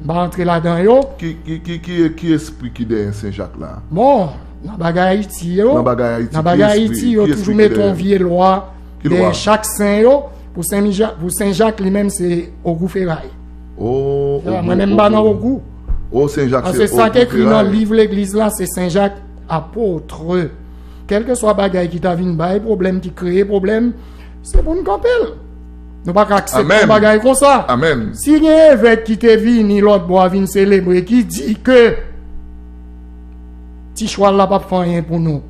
M pa antre ladan yo. Ki, ki, ki, ki, ki espri ki dèyè Sen Jak la? Bon, nan bagay Ayiti yo, nan bagay Ayiti, nan bagay Ayiti, yo toujou mete yon vye lwa dèyè chak sen yo. Pou Sen Jak, pou Sen Jak li menm se Ogou Feray. Oh, mwen menm m pa nan Ogou. Oh, Sen Jak se Ogou Feray. Paske sa k ekri nan liv legliz la, se Sen Jak apot. Kèlkeswa bagay ki ta vin bay pwoblèm, ki kreye pwoblèm, se pou n kanpe l. Nou pa ka aksepte yon bagay konsa. Amèn. Si gen evèk ki te vini lòt bò a vin selebre, ki di ke ti chwal la p ap fè anyen pou nou,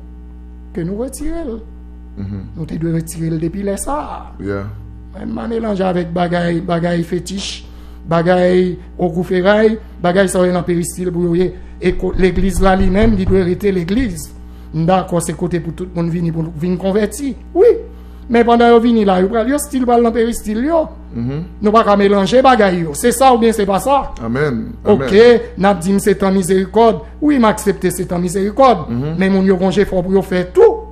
ke nou retire l. Nou te dwe retire l depi lè sa a. Mwen m pa melanje avèk bagay, bagay fetich, bagay ogou feray, bagay sa yo nan peristil pou yo ye. E ko- legliz la li menm, li dwe rete legliz. M dakò se kote pou tout moun vini pou vin konvèti. Wi. Men pandan yo vini la, yo pral, yo still pral nan peristil yo. Nou pa ka melanje bagay yo. Se sa oubyen se pa sa? Amèn. Amèn. Ok, n ap di m se tan mizerikòd. Wi, m aksepte se tan mizerikòd. Men moun yo gon jefò pou yo fè tou.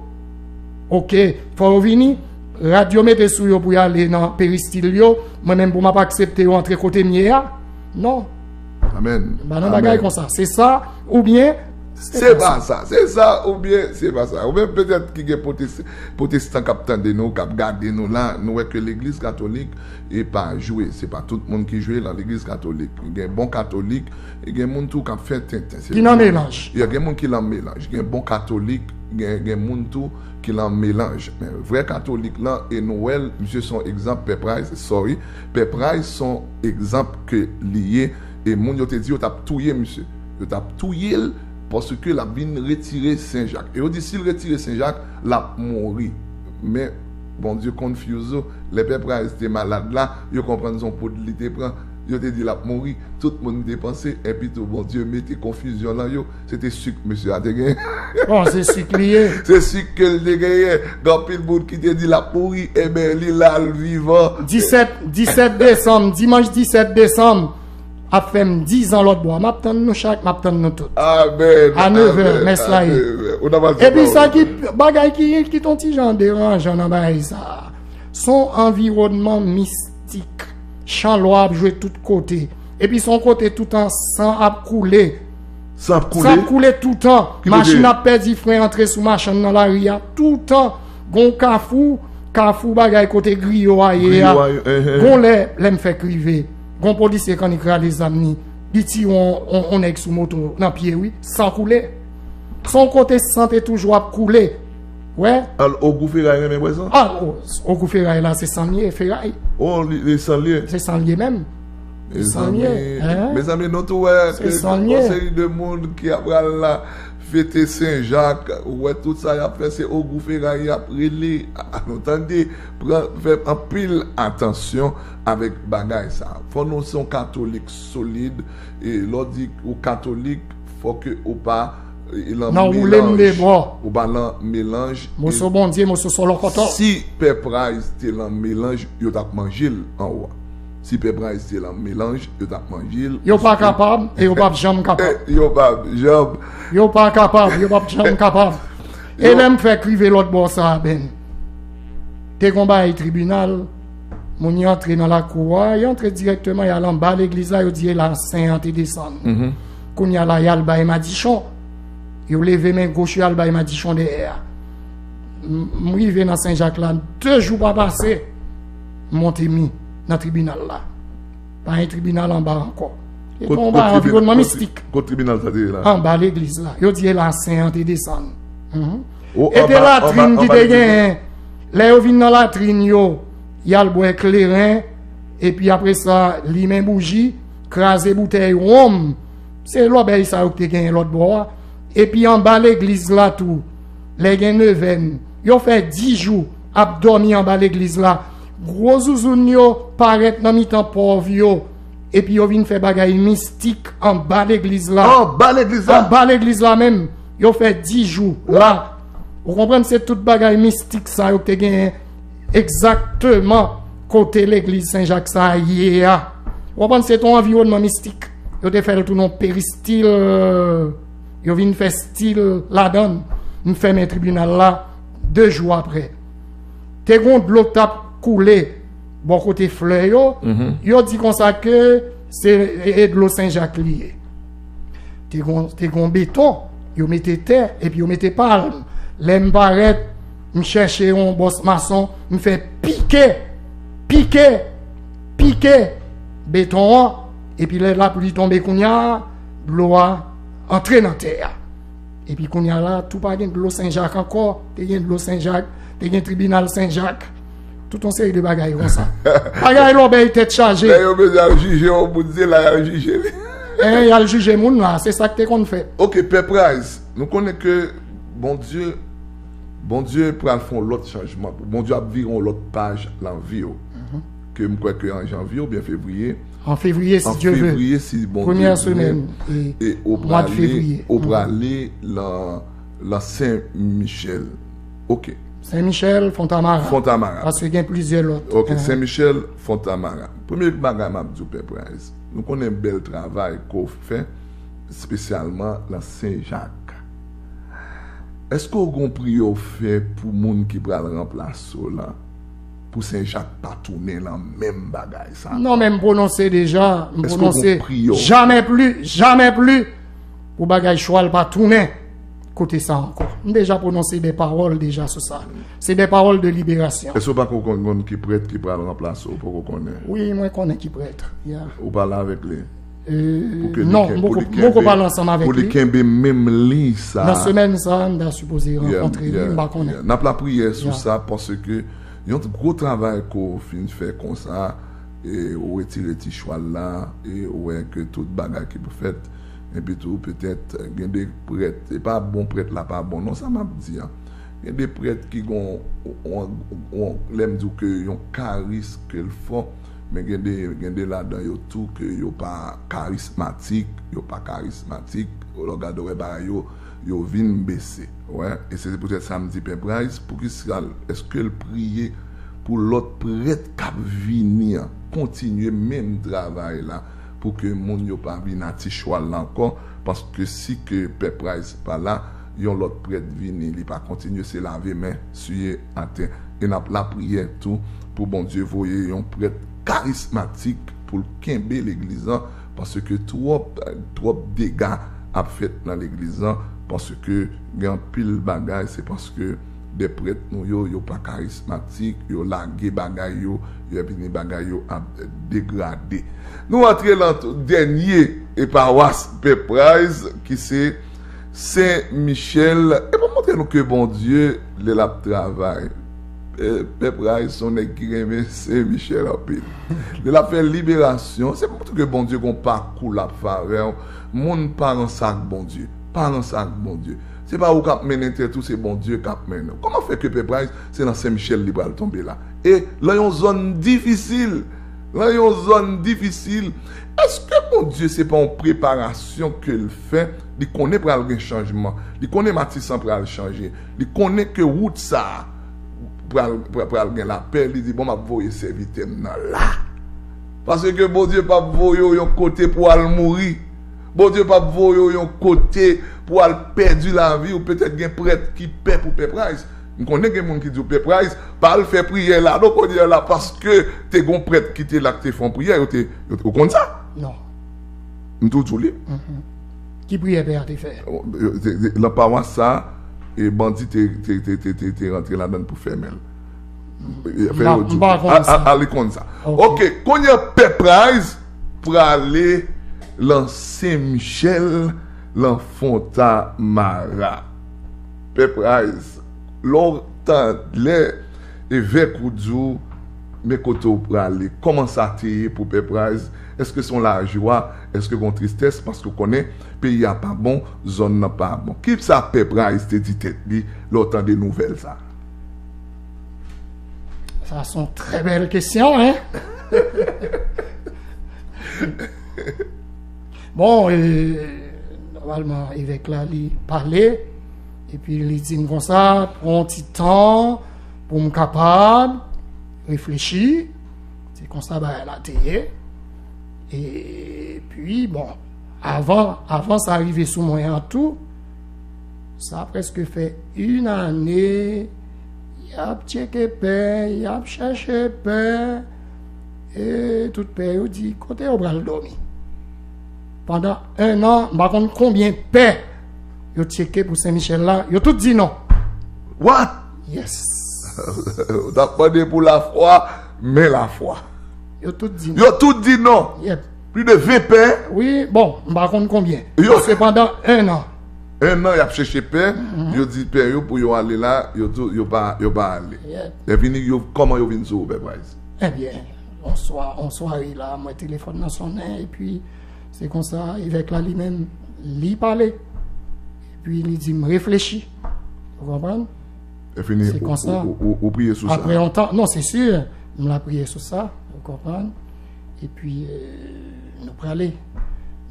Ok, fò yo vini. Rad yo mete sou yo pou y ale nan peristil yo. Mwen menm pou m ap aksepte yo antre kote m ye a. Non. Amèn. Ba nan bagay konsa. Se sa, oubyen se pa sa. Se sa oubyen se pa sa. Ou menm petèt ki gen pwotes- pwotestan k ap tande nou, k ap gade nou la, nou wè ke legliz katolik e pa jwe. Se pa tout moun ki jwe nan legliz katolik. Gen bon katolik, e gen moun tou k ap fè tenten. Ki nan melanj. Gen moun ki nan melanj. Gen bon katolik, gen, gen moun tou ki nan melanj. Men vrè katolik lan, e nou wè l, misye se yon egzanp, Pè Price, sorry. Pè Price se yon egzanp ke li ye. E moun yo te di yo t ap touye misye. Yo t ap touye l paske l ap vin retire Sen Jak. E yo di si l retire Sen Jak, l ap mouri. Men, Bondye confuse ou. Lè Pè Price te malad la, yo konprann se yon poud li te pran. Yo te di l ap mouri. Tout moun te panse, enpi tou Bondye mete konfizyon lan yo. Se te sik mesye a te genyen. Bon, se sik li ye. Se sik ke l te genyen. Gen anpil moun ki te di l ap mouri, enben li la, l vivan. Disèt, disèt desanm, dimanch disèt desanm, ap fè m diz an lòt bò a. M ap tann nou chak, m ap tann nou tout. Amèn. A nèv è, mès la ye. Epi sa ki, bagay ki, ki ton ti jan deranjan nan bagay sa a, se yon anviwònman mistik. Chan lwa ap jwe tout kote. Epi se yon kote toutan san ap koule. San ap koule? San ap koule toutan. Machin ap pèdi fren antre sou machann nan lari a toutan. Gon kafou, kafou bagay kote griyo a ye a. Gon lè, lè m fèk rive. Gon polisye k annik rale zam li. Li tire on, on, on nèg sou moto nan pye, wi. San koule. Se yon kote san te toujou ap koule. Wè. Al Ogou Feray renmen bwè san? Ah, o, Ogou Feray la, se san l ye, Feray. Oh, li, li san l ye? Se san l ye menm. Se san l ye. Mezanmi, nou tou wè ke gon seri de moun ki ap pral la fete Sen Jak, ou wè tout sa y ap fè, se Ogou Feray y ap rele. A, nou tande, pran, fè anpil atansyon avèk bagay sa. Fò nou se yon katolik solid, e lè w di ou katolik, fò ke ou pa, e, nan woule m de bò. Ou pa nan melanj. Moso Bondye, moso sòlòkòtò. Si Pè Price te nan melanj, yo t ap manje l anwo a. Si Pè Price te nan melanj, yo t ap manje l. Yo pa kapab, e yo p ap janm kapab. Yo p ap janm. Yo pa kapab, yo p ap janm kapab. E lè m fèk rive lòt bò sa a, Ben, te gon bagay tribinal, moun yo antre nan lakou a, yo antre dirèkteman, y al anba legliz la, yo di e la sen an te desann. Kounye a la, y al bay madichon. Yo leve men goch yo al bay madichon dèyè a. M, m rive nan Sen Jak la, de jou pa pase, m monte mi nan tribinal la. Pa gen tribinal anba ankò. E bon, anba anviwònman mistik. Kot tribinal sa te ye la? Anba legliz la. Yo di e la sen an te desann. E te latrin ki te genyen. Lè yo vin nan latrin yo, y al bwè kleren, epi apre sa, limen bouji, kraze boutèy wonm. Se lòbèy sa yo ki te genyen lòt bò a. Epi anba legliz la tou, lè gen nevèn, yo fè dis jou ap dòmi anba legliz la. Gwo zouzoun yo parèt nan mitan pòv yo, epi yo vin fè bagay mistik anba legliz la. Anba legliz la? Anba legliz la menm. Yo fè dis jou la. Ou konprann, se tout bagay mistik sa yo ki te genyen egzakteman kote legliz Sen Jak sa a ye a. Ou konprann, se te yon anviwònman mistik. Yo te fè l tounen yon peristil. Yo vin fè stil ladan l. M fèmen tribinal la de jou apre. Te gon dlo k t ap koule bò kote flè yo. Yo di konsa ke se, e, e dlo Sen Jak li ye. Te gon, te gon beton, yo mete tè, epi yo mete palm. Lè m parèt, m chèche yon bòs mason, m fè pike, pike, pike beton an, epi lè lapli tonbe kounye a, dlo a antre nan tè a. Epi kounye a la, tou pa gen dlo Sen Jak ankò, te gen dlo Sen Jak, te gen tribinal Sen Jak. Tout yon seri de bagay konsa. Bagay lòbèy tèt chaje. Lè yo bezwen al jije yon moun, se la y al jije li. En, y al jije moun la, se sa k te konn fèt. Ok, Pè Price, nou konnen ke Bondye Bondye pral fè yon lòt chanjman. Bondye ap vire yon lòt paj nan vi w. Ke m kwè ke an janvye oubyen fevriye. An fevriye, si An Dye vle. fevriye, si Bondye Premyè vle. Semèn e E ou mwa de prale, fevriye. ou prale lan, lan Sen Michèl. Ok. Sen Michèl, Fontamara. Fontamara. Paske gen plizyè lòt. Ok, Eh, Sen Michèl, Fontamara. Premye bagay m ap di w, Pè Price, nou konnen bèl travay ke w fè, espesyalman lan Sen Jak. Èske w gon priyè w fè pou moun ki pral ranplase w lan? Pou Sen Jak pa tounen lan menm bagay sa? Non, men m pwononse deja. M Èske w pwononse gon priyè w? Jamais plus, jamais plus pou bagay chwal pa tounen kote sa ankò. M deja pwononse de pawòl deja sou sa. Se de pawòl de liberasyon. Èske w pa ko konn moun ki prèt ki pral ranplase w? Poko konnen. Wi, mwen konnen ki prèt. Yeah. Ou pale avèk li? Euh, Pou ke li non, ken- m pou poko li m poko kenbe- pale ansanm avèk Pou li li. Kenbe menm liy sa. Nan semèn sa, m ta sipoze Yeah, rankontre li, yeah, m pa konnen. Yeah. N ap lapriyè sou Yeah. sa paske yon gwo travay ke w fin fè konsa, e ou retire ti chwal la, e ou wè ke tout bagay ki pou fèt, epi tou petèt gen de prèt, e pa bon prèt la pa bon, non, sa m ap di a. Gen de prèt ki gon, on, on, lè m di w ke yon karis ke l fò, men gen de, gen de ladan yo tou ke yo pa karismatik, yo pa karismatik, lè w gade w wè bagay yo, yo vin bese. Wè, e se poutèt sa m di Pè Price, poukisa, èske l priye pou lòt prèt k ap vini an kontinye menm travay la, pou ke moun yo pa vin a ti chwal la ankò, paske si ke Pè Price pa la, yon lòt prèt vini, li pa kontinye, se lave men, siye atè. E n ap lapriyè tou pou Bondye voye yon prèt karismatik pou l kenbe legliz lan, paske twòp, twòp dega ap fèt nan legliz lan, paske gen anpil bagay, se paske de prèt nou yo, yo pa karismatik, yo lage bagay yo, yo vini bagay yo ap degrade. Nou antre lan dènye e pawas Pè Price, ki se Sen Michèl. E pou montre nou ke Bondye, lè l ap travay, Pè Price se yon nèg ki renmen Sen Michèl anpil. Lè l ap fè liberasyon, se pou montre ke Bondye gon pakou l ap fè avè w. Moun pa ranse ak Bondye. Pa ranse ak Bondye. Se pa ou k ap mennen tèt ou, se Bondye k ap mennen w. Kòman fè ke Pè Price, se nan Sen Michèl li pral tonbe la? E lan yon zòn difisil, lan yon zòn difisil, èske Bondye se pa yon preparasyon ke l fè? Li konnen pral gen chanjman. Li konnen Matisan pral chanje. Li konnen ke wout sa a pral, pral, pral gen lapè. Li di, bon, m ap voye sèvitè m nan la. Paske Bondye p ap voye w yon kote pou al mouri. Bondye p ap voye w yon kote pou al pèdi lavi w. Petèt gen prèt ki pè pou Pè Price. M konnen gen moun ki di w Pè Price, pa al fè priyè la non kounye a la, paske te gon prèt ki te la ki te fè yon priyè, yo te, yo te, ou konn sa? Non. M tou di w li. Ki priyè pè a te fè? Yo te, te, lan pawas sa, e bandi te, te, te, te, te, te rantre ladan l pou fèmen l. E, fè M pa- yo di w. m pa konn A- sa. a- Ale konn sa. Ok. Ok, kounye a Pè Price prale lan Sen Michèl, lan Fontamara. Pè Price, lè w tande evèk ou di w, men kote w prale, kòman sa te ye pou Pè Price? Èske se yon lajwa? Èske gon tristès? Paske w konnen peyi a pa bon, zòn nan pa bon. Kisa Pè Price te di tèt li lè w tande nouvèl sa? Sa se yon trè bèl kesyon, hein? Bon, e, nòmalman, evèk la, li pale, epi li di m konsa, pran yon ti tan pou m kapab reflechi. Se konsa bagay la te ye. Epi, bon, avan, avan sa rive sou mwen an tou, sa prèske fè yon ane, y ap tcheke pè, y ap chèche pè, e tout pè yo di, kote yo pral dòmi? Pandan en an, m pa konn konbyen pè yo tcheke pou Sen Michèl la, yo tout di non. What? Yes. Ou t ap mande pou lafwa, men lafwa. Yo tout di non. Yo tout di non. Yep. Plis de ven pè. Wi, bon, m pa konn konbyen. Yo- Se pandan en an. En an, y ap chèche pè, yo di pè yo pou yo ale la, yo tou, yo pa, yo pa ale. Yeah. Lè vini, yo, kòman yo vin sou ou, Pè Price? Ebyen, yon swa, yon sware la, mwen telefòn nan sonnen, epi se konsa, evèk la li menm, li pale. Epi li di m reflechi. Ou konprann? Se fini, ou, ou, ou, ou priye sou sa. Apre yon tan, non, se si, m la priye sou sa, ou konprann? Epi, euh, nou prale.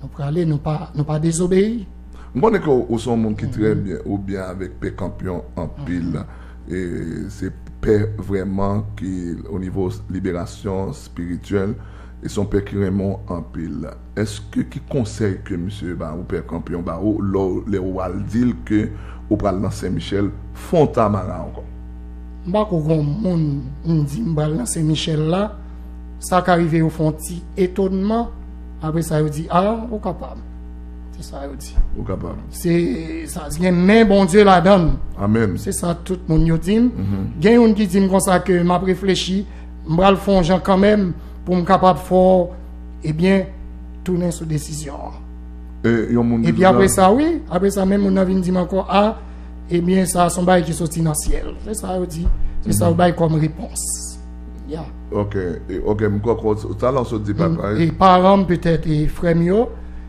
Nou prale, nou pa, nou pa dezobeyi. M konnen ke ou, ou se yon moun ki trè byen, ou byen avèk Pè Kanpyon anpil. E se pè vrèman ki, o nivo liberasyon espirityèl, e se yon pè ki renmen w anpil. Èske ki konsèy ke misye ba ou, Pè Kanpyon ba ou, lè w, lè w al di l ke ou pral nan Sen Michèl, Fontamara ankò? M pa ko gon moun m di m pral nan Sen Michèl la, sa ka rive yo fè yon ti etonnman, apre sa yo di, a, ou kapab. Se sa yo di. Ou kapab. Se sa, gen men Bondye ladan l. Amèn. Se sa tout moun yo di m. Gen youn ki di m konsa ke m ap reflechi, m pral fè yon jan kanmenm pou m kapab fè w, ebyen, tounen sou desizyon an. E yon moun ki Epi apre sa, wi, apre sa, menm moun nan vin di m ankò, a, ebyen, sa a se yon bagay ki soti nan syèl. Se sa yo di. Se sa yo bay kòm repons. Ya. Ok, e, ok, m kwè ke w, talè w sot di papa, e paran m, petèt, e frè m yo,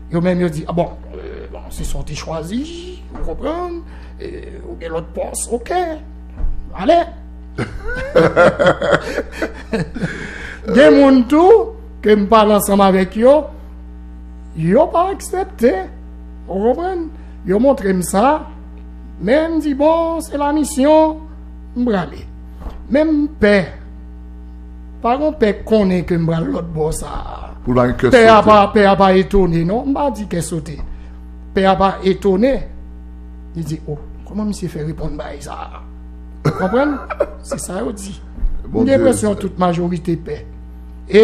yo menm yo di, a bon, e, bon, se sa w te chwazi, ou konprann, e, ou gen lòt pòs, ok, ale. Gen moun tou, ke m pale ansanm avèk yo, yo pa aksepte, ou konprann, yo montre m sa, men m di, bon, se la misyon, m prale. Men m pè. Pa gon pè konnen ke m pral lòt bò sa a. Pou l pa gen kè sote. Pè a pa, pè a pa etone, non. M pa di kè sote. Pè a pa etone. Li di, o, kòman misye fè reponn bagay sa a? Ou konprann? Se sa yo di. M gen enpresyon tout majorite pè. E,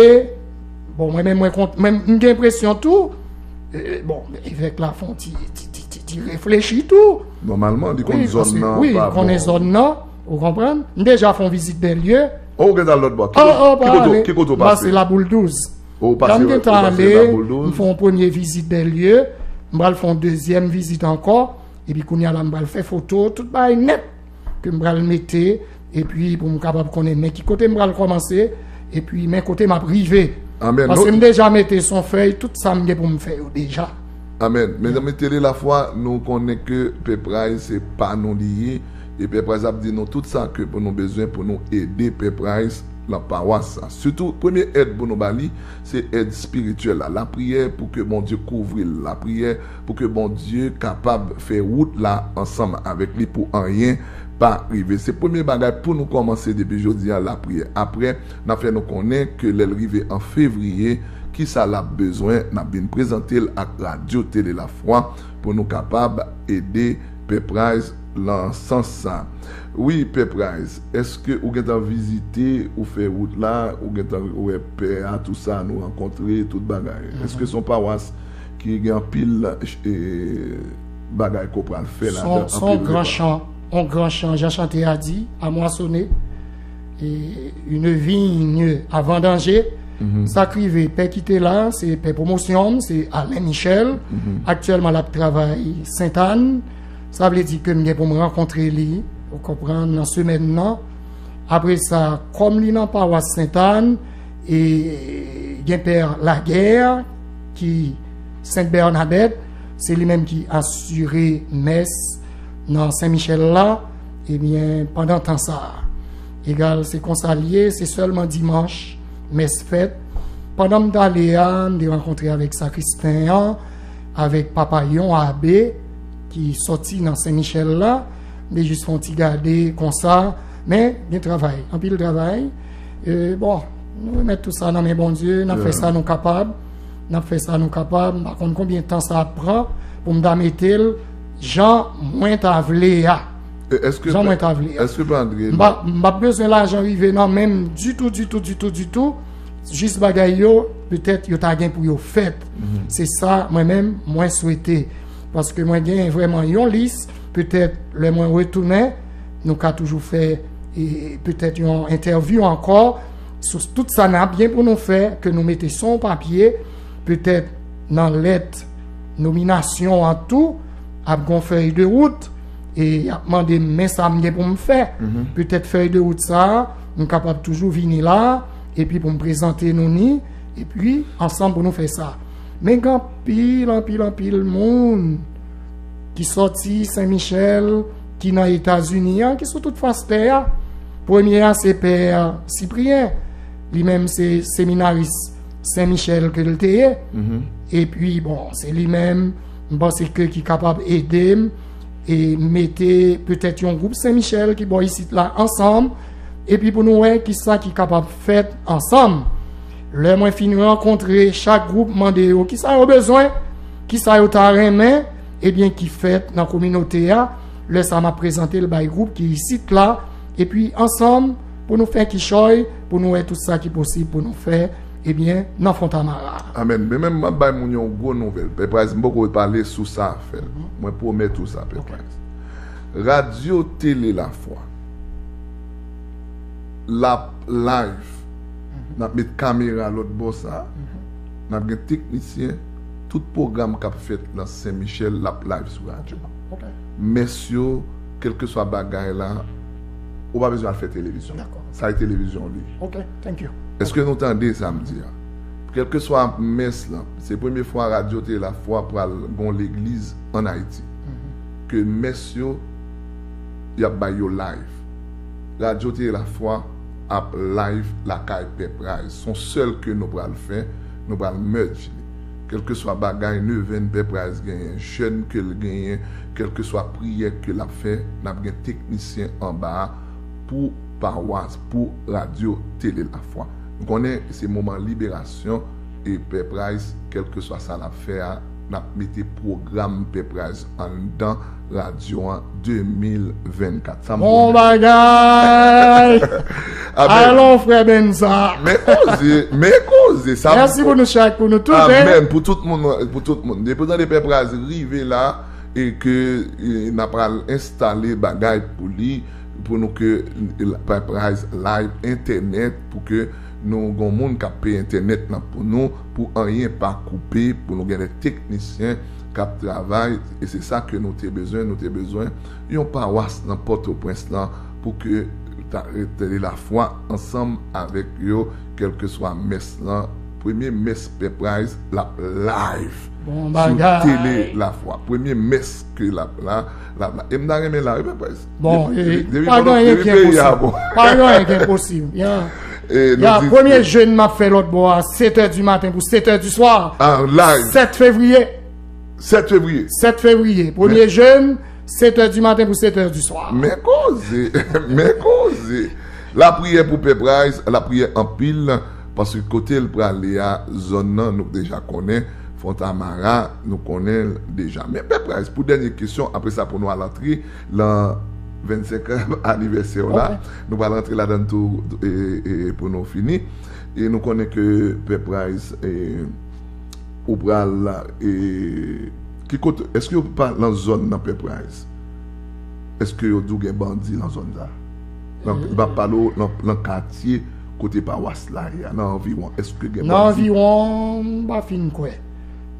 bon, mwen menm, mwen kont, mwen, m gen enpresyon tou, e, bon, evèk la fè yon ti, ti, ti, ti, ti reflechi tou. Nòmalman, li konn zòn nan, wi, li konnen zòn nan, ou konprann? M deja fè yon vizit dè lye. O, ou gentan al lòt bò. Ki kote, ki kote w pase? M pase Laboul douz. Ou pase, ou pase Laboul douz. M fè yon premye vizit dè lye. M pral fè yon dezyèm vizit ankò. Epi kounye a la, m pral fè foto, tout bagay nèt ke m pral mete. Epi pou m kapab konnen men ki kote m pral kòmanse. Epi men kote m ap rive. Amèn. Paske m deja mete sou fèy tout sa m gen pou m fè yo deja. Amèn. Mezanmi, Tele Lafwa, nou konnen ke Pè Pryce se pa nou li ye. E Pè Pryce ap di nou tout sa ke pou nou bezwen pou nou ede Pè Pryce nan pawas sa. Sitou, premye èd pou nou ba li, se èd espirityèl la. Lapriyè pou ke Bondye kouvri l. Lapriyè pou ke Bondye kapab fè wout la ansanm avèk li pou anyen pa rive. Se premye bagay pou nou kòmanse depi jodi a, lapriyè. Apre, n ap fè nou konnen ke lè l rive an fevriye, kisa l ap bezwen, n ap vin prezante l ak Radyo Tele Lafwa pou nou kapab ede Pè Pryce nan sans sa. Wi, Pè Pryce, èske ou gentan vizite, ou fè wout la, ou gentan wè pè a, tout sa, nou rankontre, tout bagay? Èske se yon pawas ki gen anpil, e, bagay ke w pral fè ladan, anpil rekòt? Se yon gran chan, yon gran chan, jan chante a di, à moissonner, e, une vigne à vendanger. Sa k rive, pè ki te la, se pè pwomosyon m, se Alain Michel. Aktyèlman, l ap travay Sentàn. Sa vle di ke m gen pou m rankontre li, ou konprann, nan semèn nan. Apre sa, kòm li nan pawas Sentàn, e gen pè Laguerre, ki Sent Bènadèt, se li menm ki asire mès nan Sen Michèl la, ebyen, pandan tan sa a. Egal, se konsa l ye, se sèlman dimanch, mès fèt. Pandan m t ale a, m te rankontre avèk sakristen an, avèk papa yon abe ki sòti nan Sen Michèl la. M te jis fè yon ti gade konsa. Men, gen travay, anpil travay. E, bon, nou remèt tout sa nan men Bondye, n ap fè sa nou kapab. N ap fè sa nou kapab. M pa konn konbyen tan sa ap pran pou m ta mete l jan mwen ta vle a. Jan mwen ta vle a. M pa, m p ap bezwen lajan rive nan men m ditou, ditou, ditou, ditou. Jis bagay yo, petèt yo ta gen pou yo fèt. Se sa, mwen menm, mwen swete. Paske mwen gen vrèman yon lis, petèt lè mwen retounen, nou ka toujou fè, e, petèt yon entèvyou ankò sou tout sa n ap gen pou nou fè, ke nou mete sou yon papye, petèt nan lèt nominasyon an tou, ap gon fèy de wout, e y ap mande m men sa m gen pou m fè. Petèt fèy de wout sa a, m kapab toujou vini la, epi pou m prezante nou ni, epi ansanm pou nou fè sa. Men gen anpil, anpil, anpil moun ki sòti Sen Michèl, ki nan Etazini an, ki sou tout fas tè a. Premye a, se Pè Cyprien. Li menm, se seminaris Sen Michel ke l te ye. Epi, bon, se li menm, m panse ke ki kapab ede m e mete petèt yon gwoup Sen Michel ki bò isit la ansanm. Epi pou nou wè kisa ki kapab fèt ansanm. Lè mwen fin rankontre chak gwoup, mande yo kisa yo bezwen, kisa yo ta renmen, ebyen ki fèt nan kominote a. Lè sa m ap prezante l bay gwoup ki isit la, epi ansanm pou nou fè kichòy, pou nou wè tout sa ki posib pou nou fè, ebyen, nan Fontamara. Amèn. Men menm m ap bay moun yon gwo nouvèl. Pè Price, m poko pale sou sa fè. Mwen pwomèt ou sa, Pè Price. Radyo Tele Lafwa l ap live. N ap met kamera lòt bò sa. N ap gen teknisyen. Tout pwogram k ap fèt nan Sen Michèl, l ap live sou radyo. Mès yo, kèlkeswa bagay la, ou pa bezwen al fè televizyon. Sa e televizyon li. Èske nou tande sa m di a? Kèlkeswa mès lan, se premye fwa Radyo Tele Lafwa pral gon legliz ann Ayiti. Ke mès yo, y ap bay yo live. Radyo Tele Lafwa ap live lakay Pè Price. Se yon sèl ke nou pral fè, nou pral merge li. Kèlkeswa bagay, nevèn Pè Price genyen, jèn ke l genyen, kèlkeswa priyè ke l ap fè, n ap gen teknisyen anba a pou pawas, pou Radyo Tele Lafwa. Nou konnen se moman liberasyon e Pè Price, kèlkeswa sa l ap fè a, n ap mete pwogram Pè Price anndan radyo an de mil vennkat. Sa m pwomèt. Bon bagay! Amèn. Alon, frè Benza. Men koze, men koze. Sa m Mèsi pou nou chak, pou nou tout, hein. Amèn. Pou tout moun, pou tout moun. Depi w tande Pè Price rive la, e ke, e, n ap pral enstale bagay pou li, pou nou ke, e, Pè Price live entènèt, pou ke nou gon moun k ap peye entènèt lan pou nou, pou anyen pa koupe, pou nou gen de teknisyen k ap travay, e se sa ke nou te bezwen, nou te bezwen yon pawas nan Pòtoprens lan, pou ke ta, Tele Lafwa ansanm avèk yo, kèlkeswa mès lan, premye mès Pè Price, l ap live sou Tele Lafwa. Premye mès ke l ap la, l ap la. E m ta renmen la, wi, Pè Price. Bon, depi, e, depi pa gen anyen ki enposib. Pa gen anyen ki enposib. Ya, premye jèn m ap fè lòt bò a, sèt è di maten pou sèt è di swa. An live. Sèt fevriye. Sèt fevriye. Sèt fevriye. Premye jèn, sèt è di maten pou sèt è di swa. Men koze, men koze. Lapriyè pou Pè Price, lapriyè anpil, paske kote l prale a, zòn nan, nou deja konnen, Fontamara, nou konnen l deja. Men Pè Price, pou dènye kesyon, apre sa pou nou al antre lan vennsenk an anivèsè w la, nou pral antre ladan l tou, e, e, pou nou fini. E nou konnen ke Pè Price, e, ou pral, e, ki kote, èske yo pa lan zòn nan Pè Price? Èske yo di w gen bandi lan zòn sa? Nan, m ap pale w lan, lan katye kote pawas la ye a, nan anviwon. Èske gen bandi? Nan anviwon, m pa fin kwè.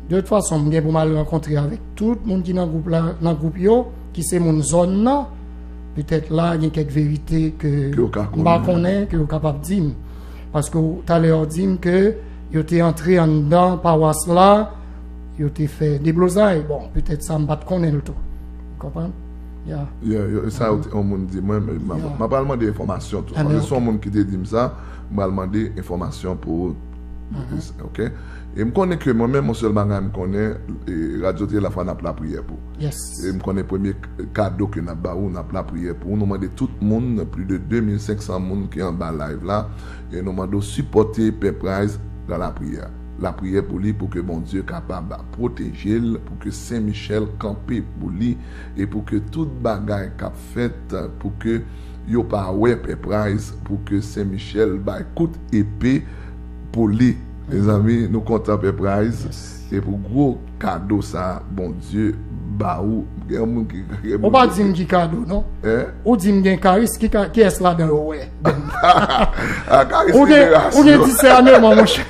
De tout fason, m gen pou m al rankontre avèk tout moun ki nan gwoup la, nan gwoup yo, ki se moun zòn nan. Petèt la, gen kèk verite ke m pa konnen, ke yo kapab di m. Paske w, talè w di m ke yo te antre anndan pawas la, yo te fè deblozay. Bon, petèt sa, m pa t konnen l tou. Ou konprann? Ya. Ya, yo, sa yo te, yon moun di mwen, men m ap, m ap al mande enfòmasyon tou. Paske se yon moun ki te di m sa, m pral mande enfòmasyon pou ou. Ok? E m konnen ke mwen menm, yon sèl bagay m konnen, e, Radyo Tele Lafwa n ap lapriyè pou ou. E m konnen premye k-, kado ke n ap ba ou, n ap lapriyè pou ou. Nou mande tout moun, plis de de mil senk san moun ki anba live la, e nou mande w sipòte Pè Price nan lapriyè. Lapriyè pou li, pou ke Bondye kapab pwoteje l, pou ke Sen Michèl kanpe pou li, e pou ke tout bagay k ap fèt, pou ke yo pa wè Pè Price, pou ke Sen Michèl bay kout epe pou li. Mezanmi, nou kontan Pè Price. E pou gwo kado sa, Bondye ba ou. Gen yon moun ki, gen yon moun ki... Ou pa di m ki kado, non? Hein? Ou di m gen karis, ki ka-, kiyès ladan yo wè? Ah, karis liberasyon. Ou gen, ou gen disèneman, monchè.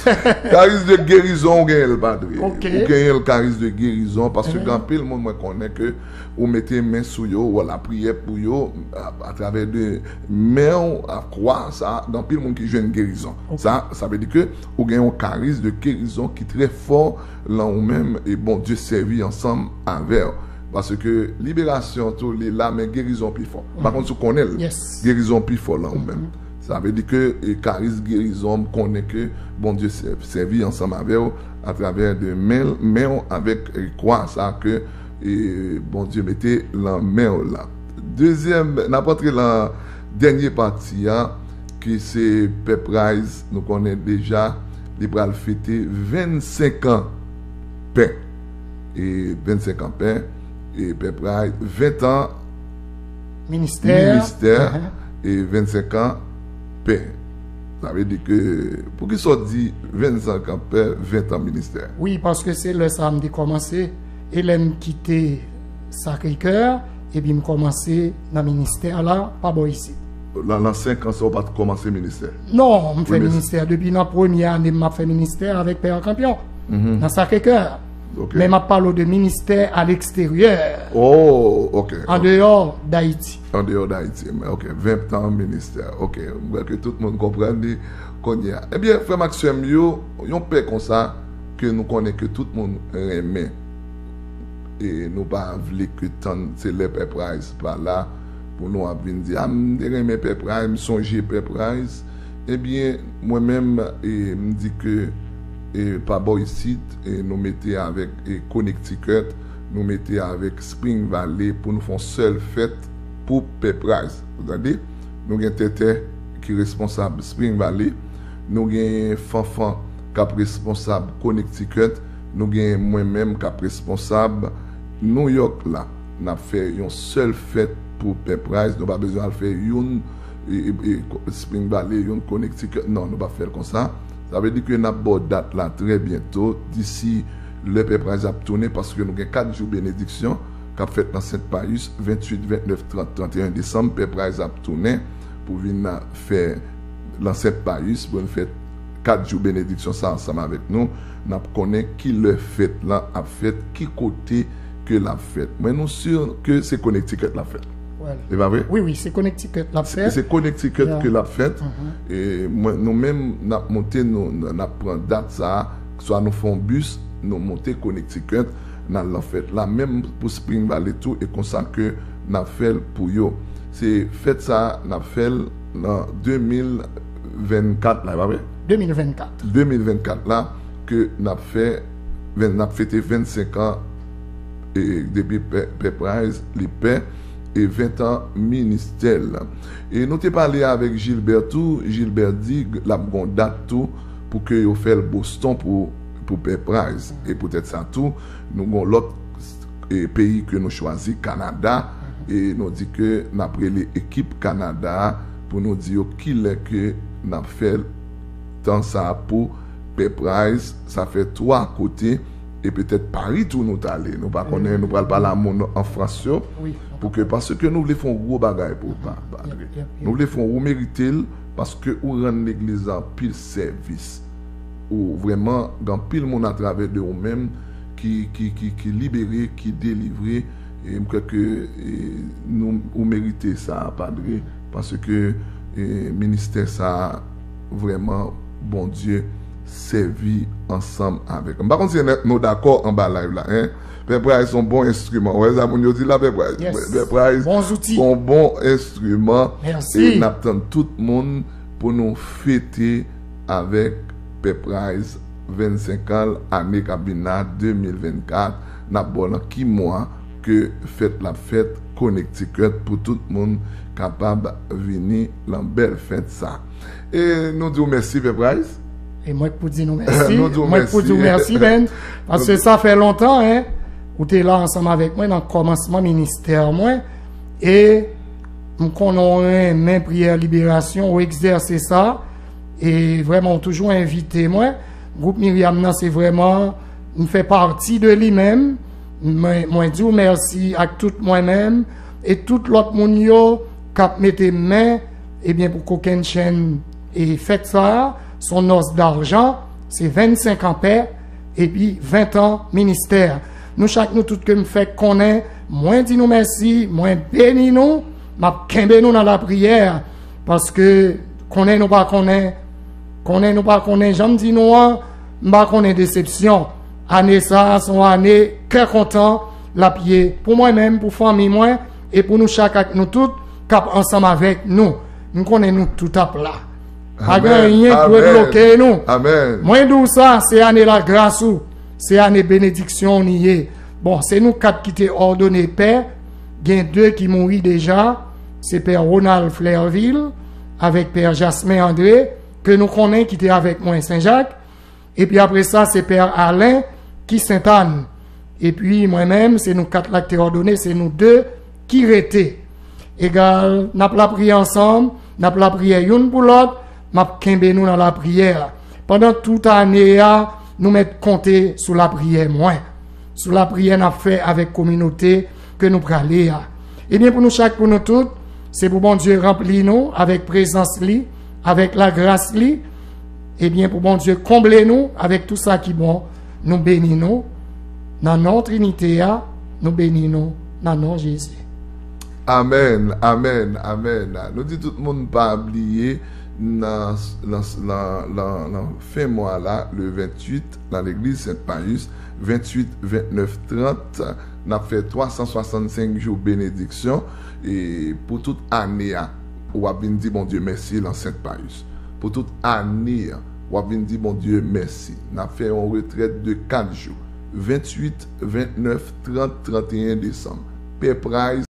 Karis de gerizon, ou genyen l, padre. Ok. Ou genyen l, karis de gerizon, paske gen anpil moun mwen konnen ke ou mete men sou yo, ou lapriyè pou yo, a, atravè de men w, a kwa sa, gen anpil moun ki jwenn gerizon. Sa, sa vle di ke ou gen yon karis de gerizon ki trè fò lan ou menm, e Bondye sèvi ansanm avè w. Paske liberasyon tou, li la, men gerizon pi fò. M pa konn si w konnen l. Gerizon pi fò lan ou menm. Sa vle di ke e, karis gerizon, m konnen ke Bondye sè- sèvi ansanm avè w atravè de men men w avèk e, kwa sa ke e, Bondye mete lan men w la. Dezyèm, n ap antre lan dènye pati a, ki se Pè Price, nou konnen deja, li pral fete vennsenk an pè. E vennsenk an pè, e Pè Price, ven tan Ministè. Ministè, e vennsenk an pè. Sa vle di ke, poukisa w di vennsenk an pè, ven tan ministè? Wi, paske se lè sa a m te kòmanse, e lè m kite Sacré-Cœur, epi m kòmanse nan ministè la, pa bò isit. Lan, lan senk an sa, ou pa t kòmanse ministè? Non, m fè ministè depi nan premye ane m ap fè ministè avèk Pè Kanpyon, nan Sacré-Cœur. Men m ap pale w de ministè a leksteryè. Oh, ok. Andeyò Dayiti. Andeyò Dayiti. Ok, ven tan ministè. Ok, m kwè ke tout moun konprann li kounye a. Ebyen, frè m ak sè m yo, yon pè konsa ke nou konnen ke tout moun renmen. E nou pa vle ke tann se lè Pè Price pa la pou nou ap vin di, a, m te renmen Pè Price, m sonje Pè Price. Ebyen, mwen menm, e, m di ke e, pa bò isit, e, nou mete avèk e, Connecticut, nou mete avèk Spring Valley pou nou fè yon sèl fèt pou Pè Price. Ou tande? Nou gen Tètè ki responsab Spring Valley, nou gen Fanfan k ap responsab Connecticut, nou gen mwen menm k ap responsab New York la. N ap fè yon sèl fèt pou Pè Price, nou pa bezwen al fè youn e, e, e, Spring Valley, youn Connecticut. Non, nou pa fè l konsa. Sa vle di ke n ap ba w dat la trè byento, disi lè Pè Price ap tounen, paske nou gen kat jou benediksyon k ap fèt nan Sent Payis, venntuit, ventnèf, trant, tranteyen desanm, Pè Price ap tounen pou vin fè nan Sent Payis, pou vin fè kat jou benediksyon sa ansanm avèk nou. N ap konnen ki lè fèt lan ap fèt, ki kote ke l ap fèt. Mwen nou si ke se Connecticut l ap fèt. E pa vre? Wi, wi, se Connecticut l ap Se, fèt. Se Connecticut ke l ap fèt. E mwen, nou menm, n ap monte, nou, n ap pran dat sa a, swa nou fè yon bis, nou monte Connecticut, n al nan fèt la. Menm pou Spring Valley tou, e konsa ke n ap fè l pou yo. Se fèt sa a, n ap fè l nan de mil vennkat la, e pa vre? De mil vennkat. De mil vennkat la, ke n ap fè, ven- n ap fete vennsenk an e, depi Pè, Pè Price, li pè, e ven tan ministè l. E nou te pale avèk Gilbert tou, Gilbert di l ap gon dat tou pou ke yo fè l Boston pou, pou Pè Price. E poutèt sa tou, nou gon lòt e, peyi ke nou chwazi, Kanada, e nou di ke n ap rele ekip Kanada a pou nou di yo kilè ke n ap fè tan sa a pou Pè Price, sa fè twa kote, e petèt Pari tou nou t ale. Nou pa konnen, nou pral pale a moun an Frans yo, pou ke, paske nou vle fè yon gwo bagay pou pa, pa, nou vle fè yon, ou merite l, paske ou rann legliz la anpil sèvis. Ou vrèman, gen anpil moun atravè de ou menm ki, ki, ki, ki libere, ki delivre, e m kwè ke e, nou, ou merite sa, Padre, paske e, ministè sa vrèman Bondye sèvi ansanm avèk. M pa konn si nou dakò anba live la, en. Pè Price se yon bon enstriman. Ou wè sa moun yo di la, Pè Price? Pè Price se yon bon enstriman. E n ap tann tout moun pou nou fete avèk Pè Price vennsenk an, ane k ap vin la, de mil vennkat. N ap ba w nan ki mwa ke fèt la ap fèt Connecticut pou tout moun kapab vini nan bèl fèt sa. E nou di w mèsi, Pè Price. E mwen k pou di nou mèsi. Mwen k pou di w mèsi, Ben. Paske sa fè lontan, en. Ou te la ansanm avèk mwen nan kòmansman ministè mwen. E m konnen w renmen priyè liberasyon, ou egzèse sa. E vrèman, ou toujou envite mwen. Gwoup Miryam nan, se vrèman, m fè pati de li menm. Mwen, mwen di w mèsi ak tout mwen menm. E tout lòt moun yo k ap mete men, ebyen, pou kokennchenn e fèt sa a, se yon nòs dajan, se vennsenk an pè, epi ven tan ministè. Nou chak nou tout ke m fèk konnen, mwen di nou mèsi, mwen beni nou, m ap kenbe nou nan lapriyè, paske konnen nou pa konnen, konnen nou pa konnen, jan m di nou an, m pa konnen desepsyon. Ane sa a, se yon ane kè kontan, l ap ye pou mwen menm, pou fanmi mwen, e pou nou chak ak nou tout k ap ansanm avèk nou. M konnen nou tout ap la. Pa gen anyen k dwe bloke nou. Mwen di w sa, se ane lagras ou, se ane benediksyon w li ye. Bon, se nou kat ki te òdone pè, gen de ki mouri deja, se pè Ronald Flervil avèk pè Jasmen André, ke nou konnen ki te avèk mwen Senjak. Epi apre sa, se pè Alen ki Sentàn. Epi mwen menm, se nou kat la ki te òdone, se nou de ki rete. Egal, n ap lapriyè ansanm, n ap lapriyè youn pou lòt, m ap kenbe nou nan lapriyè. Pandan tout ane a, nou mèt konte sou lapriyè mwen, sou lapriyè n ap fè avèk kominote ke nou prale a. Ebyen, pou nou chak, pou nou tout, se pou Bondye ranpli nou avèk prezans li, avèk lagras li. Ebyen, pou Bondye konble nou avèk tout sa ki bon, nou beni nou. Nan non Trinite a, nou beni nou. Nan non Jezi. Amèn, amèn, amèn. Nou di tout moun pa bliye nan, nan, nan, nan, nan fen mwa la, le venntuit, nan legliz Sent Payis, venntuit, vennèf, trant, n ap fè twa san swasannsenk jou benediksyon e pou tout ane a, w ap vin di Bondye mèsi lan Sent Payis. Pou tout ane a, w ap vin di Bondye mèsi. N ap fè yon retrèt de kat jou, venntuit, vennèf, trant, tranteyen desanm. Pè Price